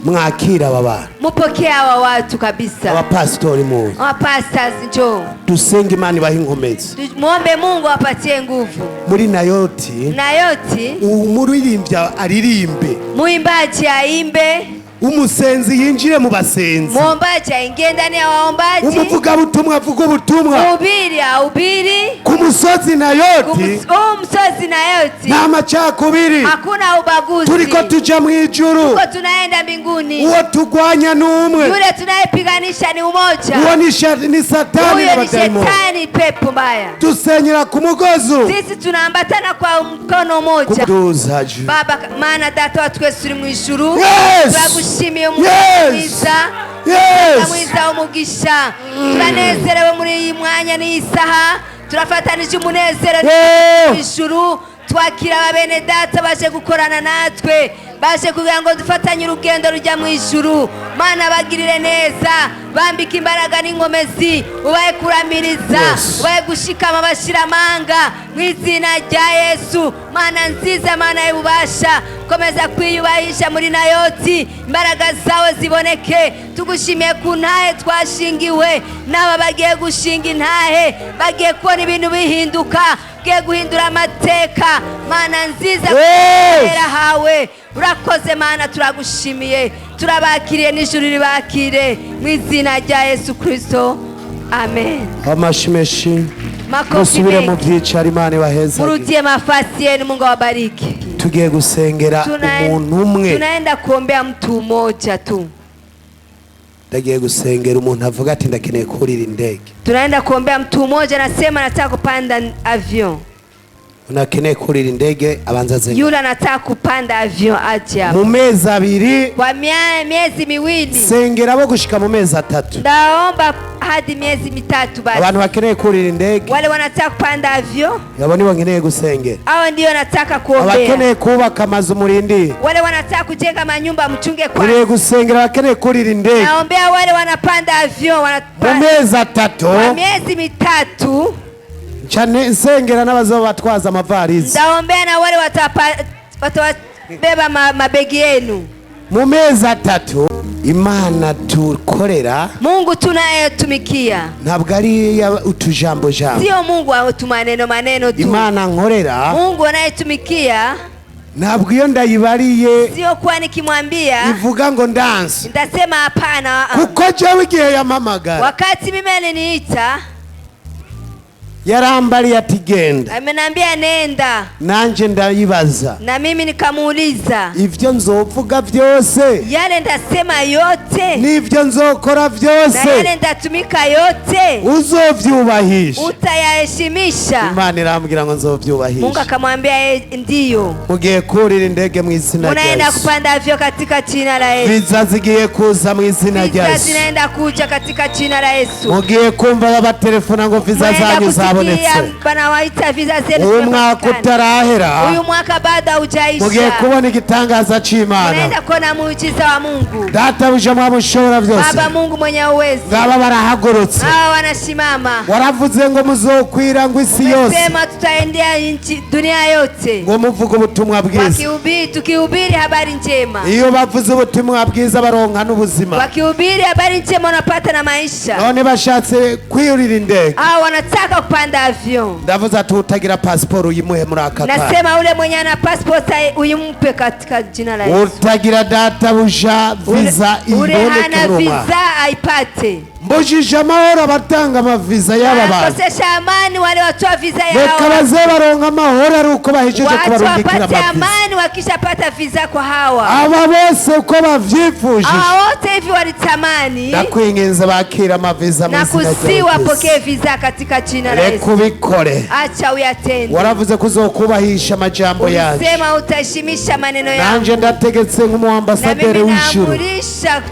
[SPEAKER 3] mwakira aba bantu.
[SPEAKER 4] Mupokee hawa watu kabisa.
[SPEAKER 3] Abapasitori muze,
[SPEAKER 4] Wapastors njoo,
[SPEAKER 3] dusenge Imana ibahe inkomezi.
[SPEAKER 4] Muombe Mungu awapatie nguvu.
[SPEAKER 3] Muri Nayoti
[SPEAKER 4] Nayoti,
[SPEAKER 3] umuririmbyi aririmbe,
[SPEAKER 4] muimbaji aimbe,
[SPEAKER 3] umusenzi yinjire mu basenzi,
[SPEAKER 4] muombaji aingie ndani ya waombaji,
[SPEAKER 3] umuvugabutumwa avuga ubutumwa.
[SPEAKER 4] Mhubiri ahubiri.
[SPEAKER 3] Ku musozi Nayoti
[SPEAKER 4] Huu msozi Nayoti
[SPEAKER 3] nta macakubiri,
[SPEAKER 4] hakuna ubaguzi,
[SPEAKER 3] turiko tuja mu ijuru.
[SPEAKER 4] Tuko tunaenda mbinguni.
[SPEAKER 3] Uwo tugwanya ni umwe,
[SPEAKER 4] Yule tunayepiganisha ni umoja,
[SPEAKER 3] uwo ni ni Satani
[SPEAKER 4] huyo ni
[SPEAKER 3] n'abadayimoni.
[SPEAKER 4] shetani, pepo mbaya.
[SPEAKER 3] Dusenyera ku mugozi.
[SPEAKER 4] Sisi tunaambatana kwa mkono mmoja.
[SPEAKER 3] Kuduza juu.
[SPEAKER 4] Baba, maana data wa twese uri mu ijuru,
[SPEAKER 3] Yes!
[SPEAKER 4] turagushimiye umugisha
[SPEAKER 3] Yes!
[SPEAKER 4] mwiza,
[SPEAKER 3] Yes!
[SPEAKER 4] mwiza w'umugisha. Turanezerewe muri iyi mwanya n'iyi saha, turafatanije umunezero
[SPEAKER 3] Yeah!
[SPEAKER 4] mu ijuru, twakira aba bene data baje gukorana natwe, baje kugira ngo dufatanye urugendo rujya mu ijuru. Mana, bagirire neza, bambike imbaraga n'inkomezi, ubahe kuramiriza,
[SPEAKER 3] Yes.
[SPEAKER 4] ubahe gushikama bashira amanga mu izina rya Yesu. Mana nziza, Mana y'ububasha, komeza kwiyubahisha muri Nayoti, imbaraga zawe ziboneke. Tugushimiye ku ntahe twashingiwe, n'aba bagiye gushinga intahe bagiye kubona ibintu bihinduka, bagiye guhindura amateka. Mana nziza,
[SPEAKER 3] Yes.
[SPEAKER 4] kubera hawe urakoze Mana, turagushimiye, turabakiriye n'ijuru ribakire mu izina rya Yesu Kristo, amen.
[SPEAKER 3] Amashi menshi.
[SPEAKER 4] Makofi
[SPEAKER 3] Musubire mu
[SPEAKER 4] mengi.
[SPEAKER 3] byicaro, Imana ibahezage.
[SPEAKER 4] Murudie mafasi yenu, Mungu awabariki.
[SPEAKER 3] Tugiye gusengera umuntu umwe.
[SPEAKER 4] Tunaenda kuombea mtu mmoja tu.
[SPEAKER 3] Ndagiye gusengera umuntu avuga ati ndakeneye kurira indege.
[SPEAKER 4] Tunaenda kuombea mtu mmoja anasema nataka kupanda avion.
[SPEAKER 3] Unakeneye kurira indege abanza aze.
[SPEAKER 4] Yule anataka kupanda avion aje hapa.
[SPEAKER 3] Mu mezi abiri,
[SPEAKER 4] Kwa miezi 2,
[SPEAKER 3] sengera bo gushika mu mezi atatu.
[SPEAKER 4] ndaomba hadi miezi 3 basi.
[SPEAKER 3] Abantu bakeneye kurira indege
[SPEAKER 4] Wale wanataka kupanda avion,
[SPEAKER 3] abo nibo nkeneye gusengera.
[SPEAKER 4] hao ndio nataka kuombea.
[SPEAKER 3] Abakeneye kubaka amazu murindire.
[SPEAKER 4] Wale wanataka kujenga manyumba mchunge
[SPEAKER 3] Nkeneye
[SPEAKER 4] kwanza.
[SPEAKER 3] gusengera abakeneye kurira indege
[SPEAKER 4] Naombea wale wanapanda avion,
[SPEAKER 3] mu
[SPEAKER 4] wanapanda
[SPEAKER 3] mezi atatu.
[SPEAKER 4] kwa miezi 3.
[SPEAKER 3] Nca nsengera n'abazoba batwaza amavarizi.
[SPEAKER 4] Ndaombea na wale watawabeba mabegi yenu.
[SPEAKER 3] Mu mezi atatu. Imana tukorera
[SPEAKER 4] Mungu tunayetumikia
[SPEAKER 3] ntabwo ari iya utujambo jambo.
[SPEAKER 4] sio Mungu wa tu maneno maneno tu.
[SPEAKER 3] Imana nkorera
[SPEAKER 4] Mungu anayetumikia
[SPEAKER 3] ntabwo iyo ndayibariye
[SPEAKER 4] sio kuwa nikimwambia
[SPEAKER 3] ivuga ngo ndanse,
[SPEAKER 4] nitasema hapana.
[SPEAKER 3] kuko jewe igihe yampamagara
[SPEAKER 4] Wakati mimi aliniita,
[SPEAKER 3] yarambariye ati genda,
[SPEAKER 4] ameniambia nenda,
[SPEAKER 3] nanje ndayibaza
[SPEAKER 4] na mimi nikamuuliza
[SPEAKER 3] ivyo nzovuga vyose
[SPEAKER 4] yale ndasema yote
[SPEAKER 3] n'ivyo nzokora
[SPEAKER 4] na yale
[SPEAKER 3] vyose
[SPEAKER 4] ndatumika yote
[SPEAKER 3] uzovyubahisha.
[SPEAKER 4] utayaheshimisha?
[SPEAKER 3] Imana irambwira ngo
[SPEAKER 4] Mungu
[SPEAKER 3] nzovyubahisha.
[SPEAKER 4] akamwambia yeye ndiyo.
[SPEAKER 3] Mugiye kurira indege mu izina rya
[SPEAKER 4] Unaenda
[SPEAKER 3] Yesu.
[SPEAKER 4] kupanda avyo katika jina la Yesu.
[SPEAKER 3] Viza zigiye kuza mu izina rya
[SPEAKER 4] Visa
[SPEAKER 3] Yesu.
[SPEAKER 4] zinaenda kuja katika jina la Yesu.
[SPEAKER 3] Mugiye kumva babatelefona ngo viza
[SPEAKER 4] Mnaenda
[SPEAKER 3] zanyu
[SPEAKER 4] kusikia
[SPEAKER 3] zabonetse.
[SPEAKER 4] banawaita visa zenu
[SPEAKER 3] Uyu mwaka
[SPEAKER 4] zimepatikana.
[SPEAKER 3] utarahera
[SPEAKER 4] Uyu mwaka bado
[SPEAKER 3] mugiye
[SPEAKER 4] haujaisha,
[SPEAKER 3] kubona igitangaza c'Imana.
[SPEAKER 4] unaenda kuona muujiza wa Mungu.
[SPEAKER 3] Databuja mwami ushobora byose,
[SPEAKER 4] Baba Mungu mwenye uwezo,
[SPEAKER 3] ngaba barahagurutse.
[SPEAKER 4] hawa wanasimama.
[SPEAKER 3] Waravuze ngo muzokwira ngo isi yose,
[SPEAKER 4] Umesema tutaendea nchi dunia yote
[SPEAKER 3] ngo muvuge ubutumwa bwiza.
[SPEAKER 4] wakihubiri, tukihubiri habari njema.
[SPEAKER 3] Iyo bavuze ubutumwa bwiza baronka n'ubuzima.
[SPEAKER 4] Wakihubiri habari njema wanapata na maisha.
[SPEAKER 3] None bashatse kwiyurira indege.
[SPEAKER 4] Hawa wanataka kupanda avion.
[SPEAKER 3] Ndavuze ati utagira pasiporo uyimuhe muri aka kanya.
[SPEAKER 4] Nasema ule mwenye ana passport uyimpe katika jina la Yesu.
[SPEAKER 3] Utagira databuja viza
[SPEAKER 4] Ule
[SPEAKER 3] iboneke
[SPEAKER 4] hana
[SPEAKER 3] muri uwo mwaka.
[SPEAKER 4] visa aipate.
[SPEAKER 3] Mbujije amahoro abatanga amaviza y'aba bantu.
[SPEAKER 4] Wanakosesha amani wale watoa visa
[SPEAKER 3] Reka
[SPEAKER 4] yao.
[SPEAKER 3] baze baronka amahoro ari uko bahejeje
[SPEAKER 4] Watu
[SPEAKER 3] kubarungikira
[SPEAKER 4] wapate
[SPEAKER 3] amaviza.
[SPEAKER 4] amani wakishapata visa kwa hawa.
[SPEAKER 3] Aba bose uko bavyifujije
[SPEAKER 4] Hawa wote hivi Hivi walitamani
[SPEAKER 3] Ndakwinginze bakira amaviza mu
[SPEAKER 4] na
[SPEAKER 3] izina
[SPEAKER 4] kusi
[SPEAKER 3] rya
[SPEAKER 4] wapokee
[SPEAKER 3] Yesu.
[SPEAKER 4] visa katika jina la
[SPEAKER 3] Reka
[SPEAKER 4] Yesu.
[SPEAKER 3] ubikore.
[SPEAKER 4] Acha uyatende.
[SPEAKER 3] Waravuze ko uzokubahisha amajambo yanje.
[SPEAKER 4] Ulisema utaheshimisha maneno yangu,
[SPEAKER 3] Nanje ndategetse
[SPEAKER 4] na
[SPEAKER 3] nk'umuambasaderi
[SPEAKER 4] mimi
[SPEAKER 3] w'ijuru,
[SPEAKER 4] naamurisha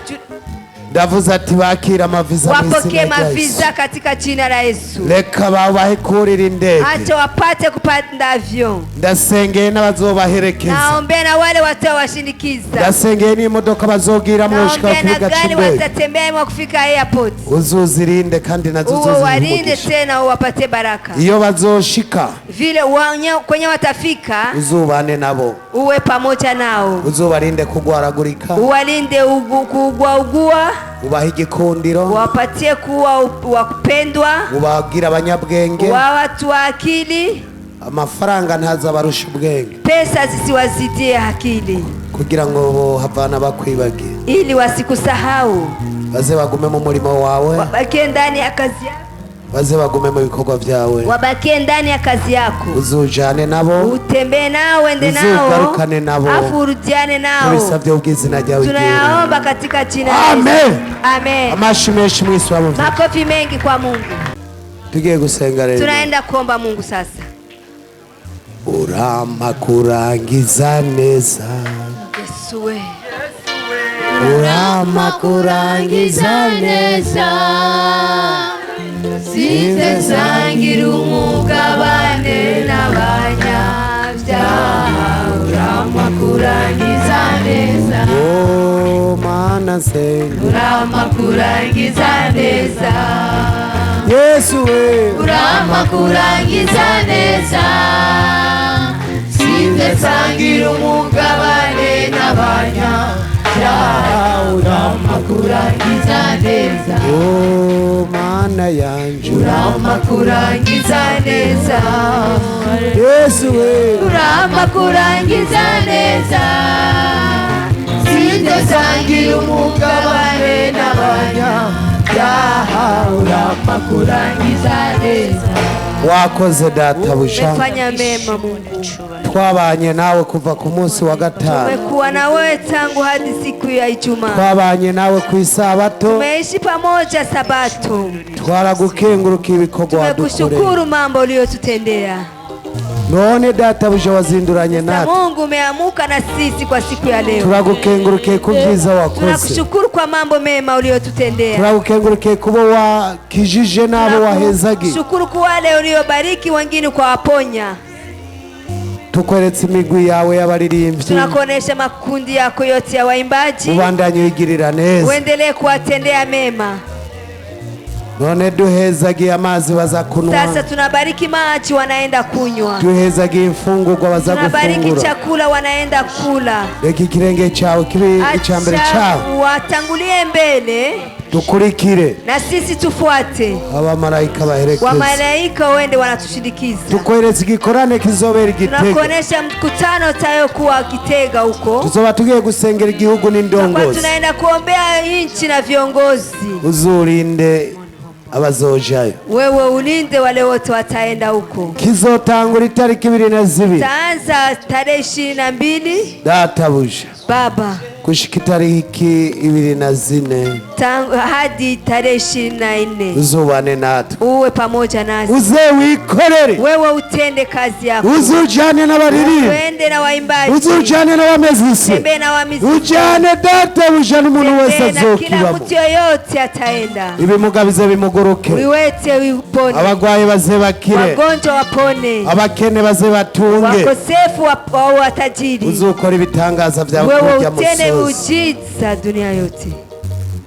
[SPEAKER 3] ndavuze ati bakira amaviza mu
[SPEAKER 4] wapokee
[SPEAKER 3] izina rya Yesu.
[SPEAKER 4] maviza katika jina la Yesu.
[SPEAKER 3] Reka babahe kurira indege.
[SPEAKER 4] Acha wapate kupanda avion.
[SPEAKER 3] Ndasengeye n'abazobaherekeza.
[SPEAKER 4] Naombea na wale watawashindikiza,
[SPEAKER 3] Ndasengeye n'imodoka bazogiramwo gushika ku
[SPEAKER 4] naombea na
[SPEAKER 3] kibuga
[SPEAKER 4] gari
[SPEAKER 3] c'indege.
[SPEAKER 4] watatembea mwa kufika airport.
[SPEAKER 3] Uzuzirinde kandi nazo
[SPEAKER 4] Uwe
[SPEAKER 3] uzozihe
[SPEAKER 4] walinde
[SPEAKER 3] umugisha.
[SPEAKER 4] tena uwapatie baraka
[SPEAKER 3] Iyo bazoshika
[SPEAKER 4] vile kwenye watafika,
[SPEAKER 3] uzubane nabo,
[SPEAKER 4] uwe pamoja nao,
[SPEAKER 3] uzubarinde kugwaragurika,
[SPEAKER 4] uwalinde kuugua ugua,
[SPEAKER 3] ubahe igikundiro,
[SPEAKER 4] uwapatie kuwa wa kupendwa,
[SPEAKER 3] ubagire abanyabwenge.
[SPEAKER 4] wa watu wa akili.
[SPEAKER 3] Amafaranga ntazabarusha ubwenge,
[SPEAKER 4] Pesa zisiwazidie akili,
[SPEAKER 3] kugira ngo bohavana bakwibagiye,
[SPEAKER 4] ili wasikusahau,
[SPEAKER 3] baze bagume mu murimo wawe,
[SPEAKER 4] wabakie ndani ya kazi yako,
[SPEAKER 3] baze bagume mu bikorwa byawe,
[SPEAKER 4] wabakie ndani ya kazi yako,
[SPEAKER 3] uzujane nabo.
[SPEAKER 4] Utembee nao, uende nao,
[SPEAKER 3] Uzugarukane nabo.
[SPEAKER 4] afu urudiane nao.
[SPEAKER 3] Tubisabye ubw'izina ryawe ryera.
[SPEAKER 4] Tunayaomba katika jina la Yesu.
[SPEAKER 3] Amen.
[SPEAKER 4] Amen.
[SPEAKER 3] Amashi menshi mwisi wa muvyi.
[SPEAKER 4] Makofi mengi kwa Mungu.
[SPEAKER 3] Tugiye gusenga rero.
[SPEAKER 4] Tunaenda kuomba Mungu sasa.
[SPEAKER 3] Urampa kurangiza neza,
[SPEAKER 4] Yesu we.
[SPEAKER 3] urampa kurangiza neza,
[SPEAKER 4] Sinze umugabane n'abanyabyaha, urampa kurangiza neza,
[SPEAKER 3] oh Mana nsenga,
[SPEAKER 4] urampa kurangiza neza,
[SPEAKER 3] Yesu we,
[SPEAKER 4] urampa kurangiza neza, sinze sangira umugabane n'abanyabyaha, urampa kurangiza neza,
[SPEAKER 3] oh Mana yanje,
[SPEAKER 4] urampa kurangiza neza,
[SPEAKER 3] Yesu we,
[SPEAKER 4] urampa kurangiza neza, sinze sangira umugabane n'abanyabyaha, urampa kurangiza neza.
[SPEAKER 3] Wakoze databuja.
[SPEAKER 4] Umefanya mema Mungu,
[SPEAKER 3] Twabanye nawe kuva ku munsi wa gatanu,
[SPEAKER 4] tumekuwa na wewe tangu hadi siku ya Ijumaa,
[SPEAKER 3] twabanye nawe ku isabato,
[SPEAKER 4] tumeishi pamoja Sabato,
[SPEAKER 3] twaragukenguruka ibikorwa wadukoreye.
[SPEAKER 4] Tumekushukuru mambo uliyotutendea.
[SPEAKER 3] None databuja wazinduranye
[SPEAKER 4] Na
[SPEAKER 3] natwe,
[SPEAKER 4] Mungu umeamuka na sisi kwa siku ya leo.
[SPEAKER 3] turagukengurukiye ku byiza wakoze,
[SPEAKER 4] Tunakushukuru kwa mambo mema uliyotutendea.
[SPEAKER 3] Turagukengurukiye kubo wakijije n'abo wahezagiye.
[SPEAKER 4] Shukuru kwa wale uliobariki wengine kwa waponya.
[SPEAKER 3] Tukweretse imigwi yawe y'abaririmbyi,
[SPEAKER 4] Tunakuonesha makundi yako yote ya waimbaji,
[SPEAKER 3] ubandanye uyigirira neza.
[SPEAKER 4] Uendelee kuwatendea mema.
[SPEAKER 3] None duhezagiye amazi baza kunywa,
[SPEAKER 4] Sasa tunabariki maji wanaenda kunywa,
[SPEAKER 3] duhezagiye imfungurwa baza
[SPEAKER 4] tunabariki
[SPEAKER 3] gufungura.
[SPEAKER 4] Chakula wanaenda kula.
[SPEAKER 3] Reka ikirenge cyawe kibe icya mbere
[SPEAKER 4] Acha
[SPEAKER 3] cyawe,
[SPEAKER 4] watangulie mbele
[SPEAKER 3] dukurikire,
[SPEAKER 4] na sisi tufuate,
[SPEAKER 3] abamarayika baherekeze.
[SPEAKER 4] Wamalaika wende wanatushindikiza.
[SPEAKER 3] Tukweretse igikorane kizobera Igitega.
[SPEAKER 4] Tunakuonesha mkutano utayokuwa Kitega huko,
[SPEAKER 3] Tuzoba tugiye gusengera igihugu
[SPEAKER 4] kwa
[SPEAKER 3] n'indongozi.
[SPEAKER 4] Tunaenda kuombea nchi na viongozi.
[SPEAKER 3] Uzurinde abazojayo.
[SPEAKER 4] Wewe ulinde wale wote wataenda huko.
[SPEAKER 3] Kizotangura itariki 22,
[SPEAKER 4] Taanza tarehe 22,
[SPEAKER 3] databuja,
[SPEAKER 4] Baba,
[SPEAKER 3] gushika itariki 24,
[SPEAKER 4] hadi tarehe 24,
[SPEAKER 3] uzubane natwe,
[SPEAKER 4] uwe pamoja nasi,
[SPEAKER 3] uze wikorere,
[SPEAKER 4] wewe utende kazi yako,
[SPEAKER 3] uzujane n'abaririmbi,
[SPEAKER 4] uende na waimbaji,
[SPEAKER 3] uzujane n'abamezisi,
[SPEAKER 4] tembee na wamizi,
[SPEAKER 3] ujane databuja n'umuntu wese
[SPEAKER 4] tembee na kila
[SPEAKER 3] azokibamo.
[SPEAKER 4] mtu yoyote ataenda,
[SPEAKER 3] Ibimuga bize bimuguruke,
[SPEAKER 4] wiwete wipone,
[SPEAKER 3] abagwayi baze bakire,
[SPEAKER 4] wagonjwa wapone,
[SPEAKER 3] abakene baze batunge,
[SPEAKER 4] wakosefu wawe watajiri,
[SPEAKER 3] uzukora ibitangaza byawe
[SPEAKER 4] wewe
[SPEAKER 3] kurya
[SPEAKER 4] utende
[SPEAKER 3] musozi.
[SPEAKER 4] miujiza dunia yote.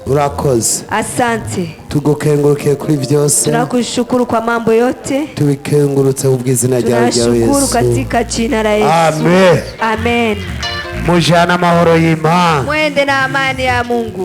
[SPEAKER 3] Urakoze.
[SPEAKER 4] Asante,
[SPEAKER 3] Tugukengurukiye kuri byose,
[SPEAKER 4] tunakushukuru kwa mambo yote,
[SPEAKER 3] tubikengurutse ku bw'izina ryawe rya
[SPEAKER 4] tunashukuru
[SPEAKER 3] Yesu.
[SPEAKER 4] katika jina la Yesu.
[SPEAKER 3] Amen.
[SPEAKER 4] Amen.
[SPEAKER 3] Mujane amahoro y'Imana.
[SPEAKER 4] Mwende na amani ya Mungu.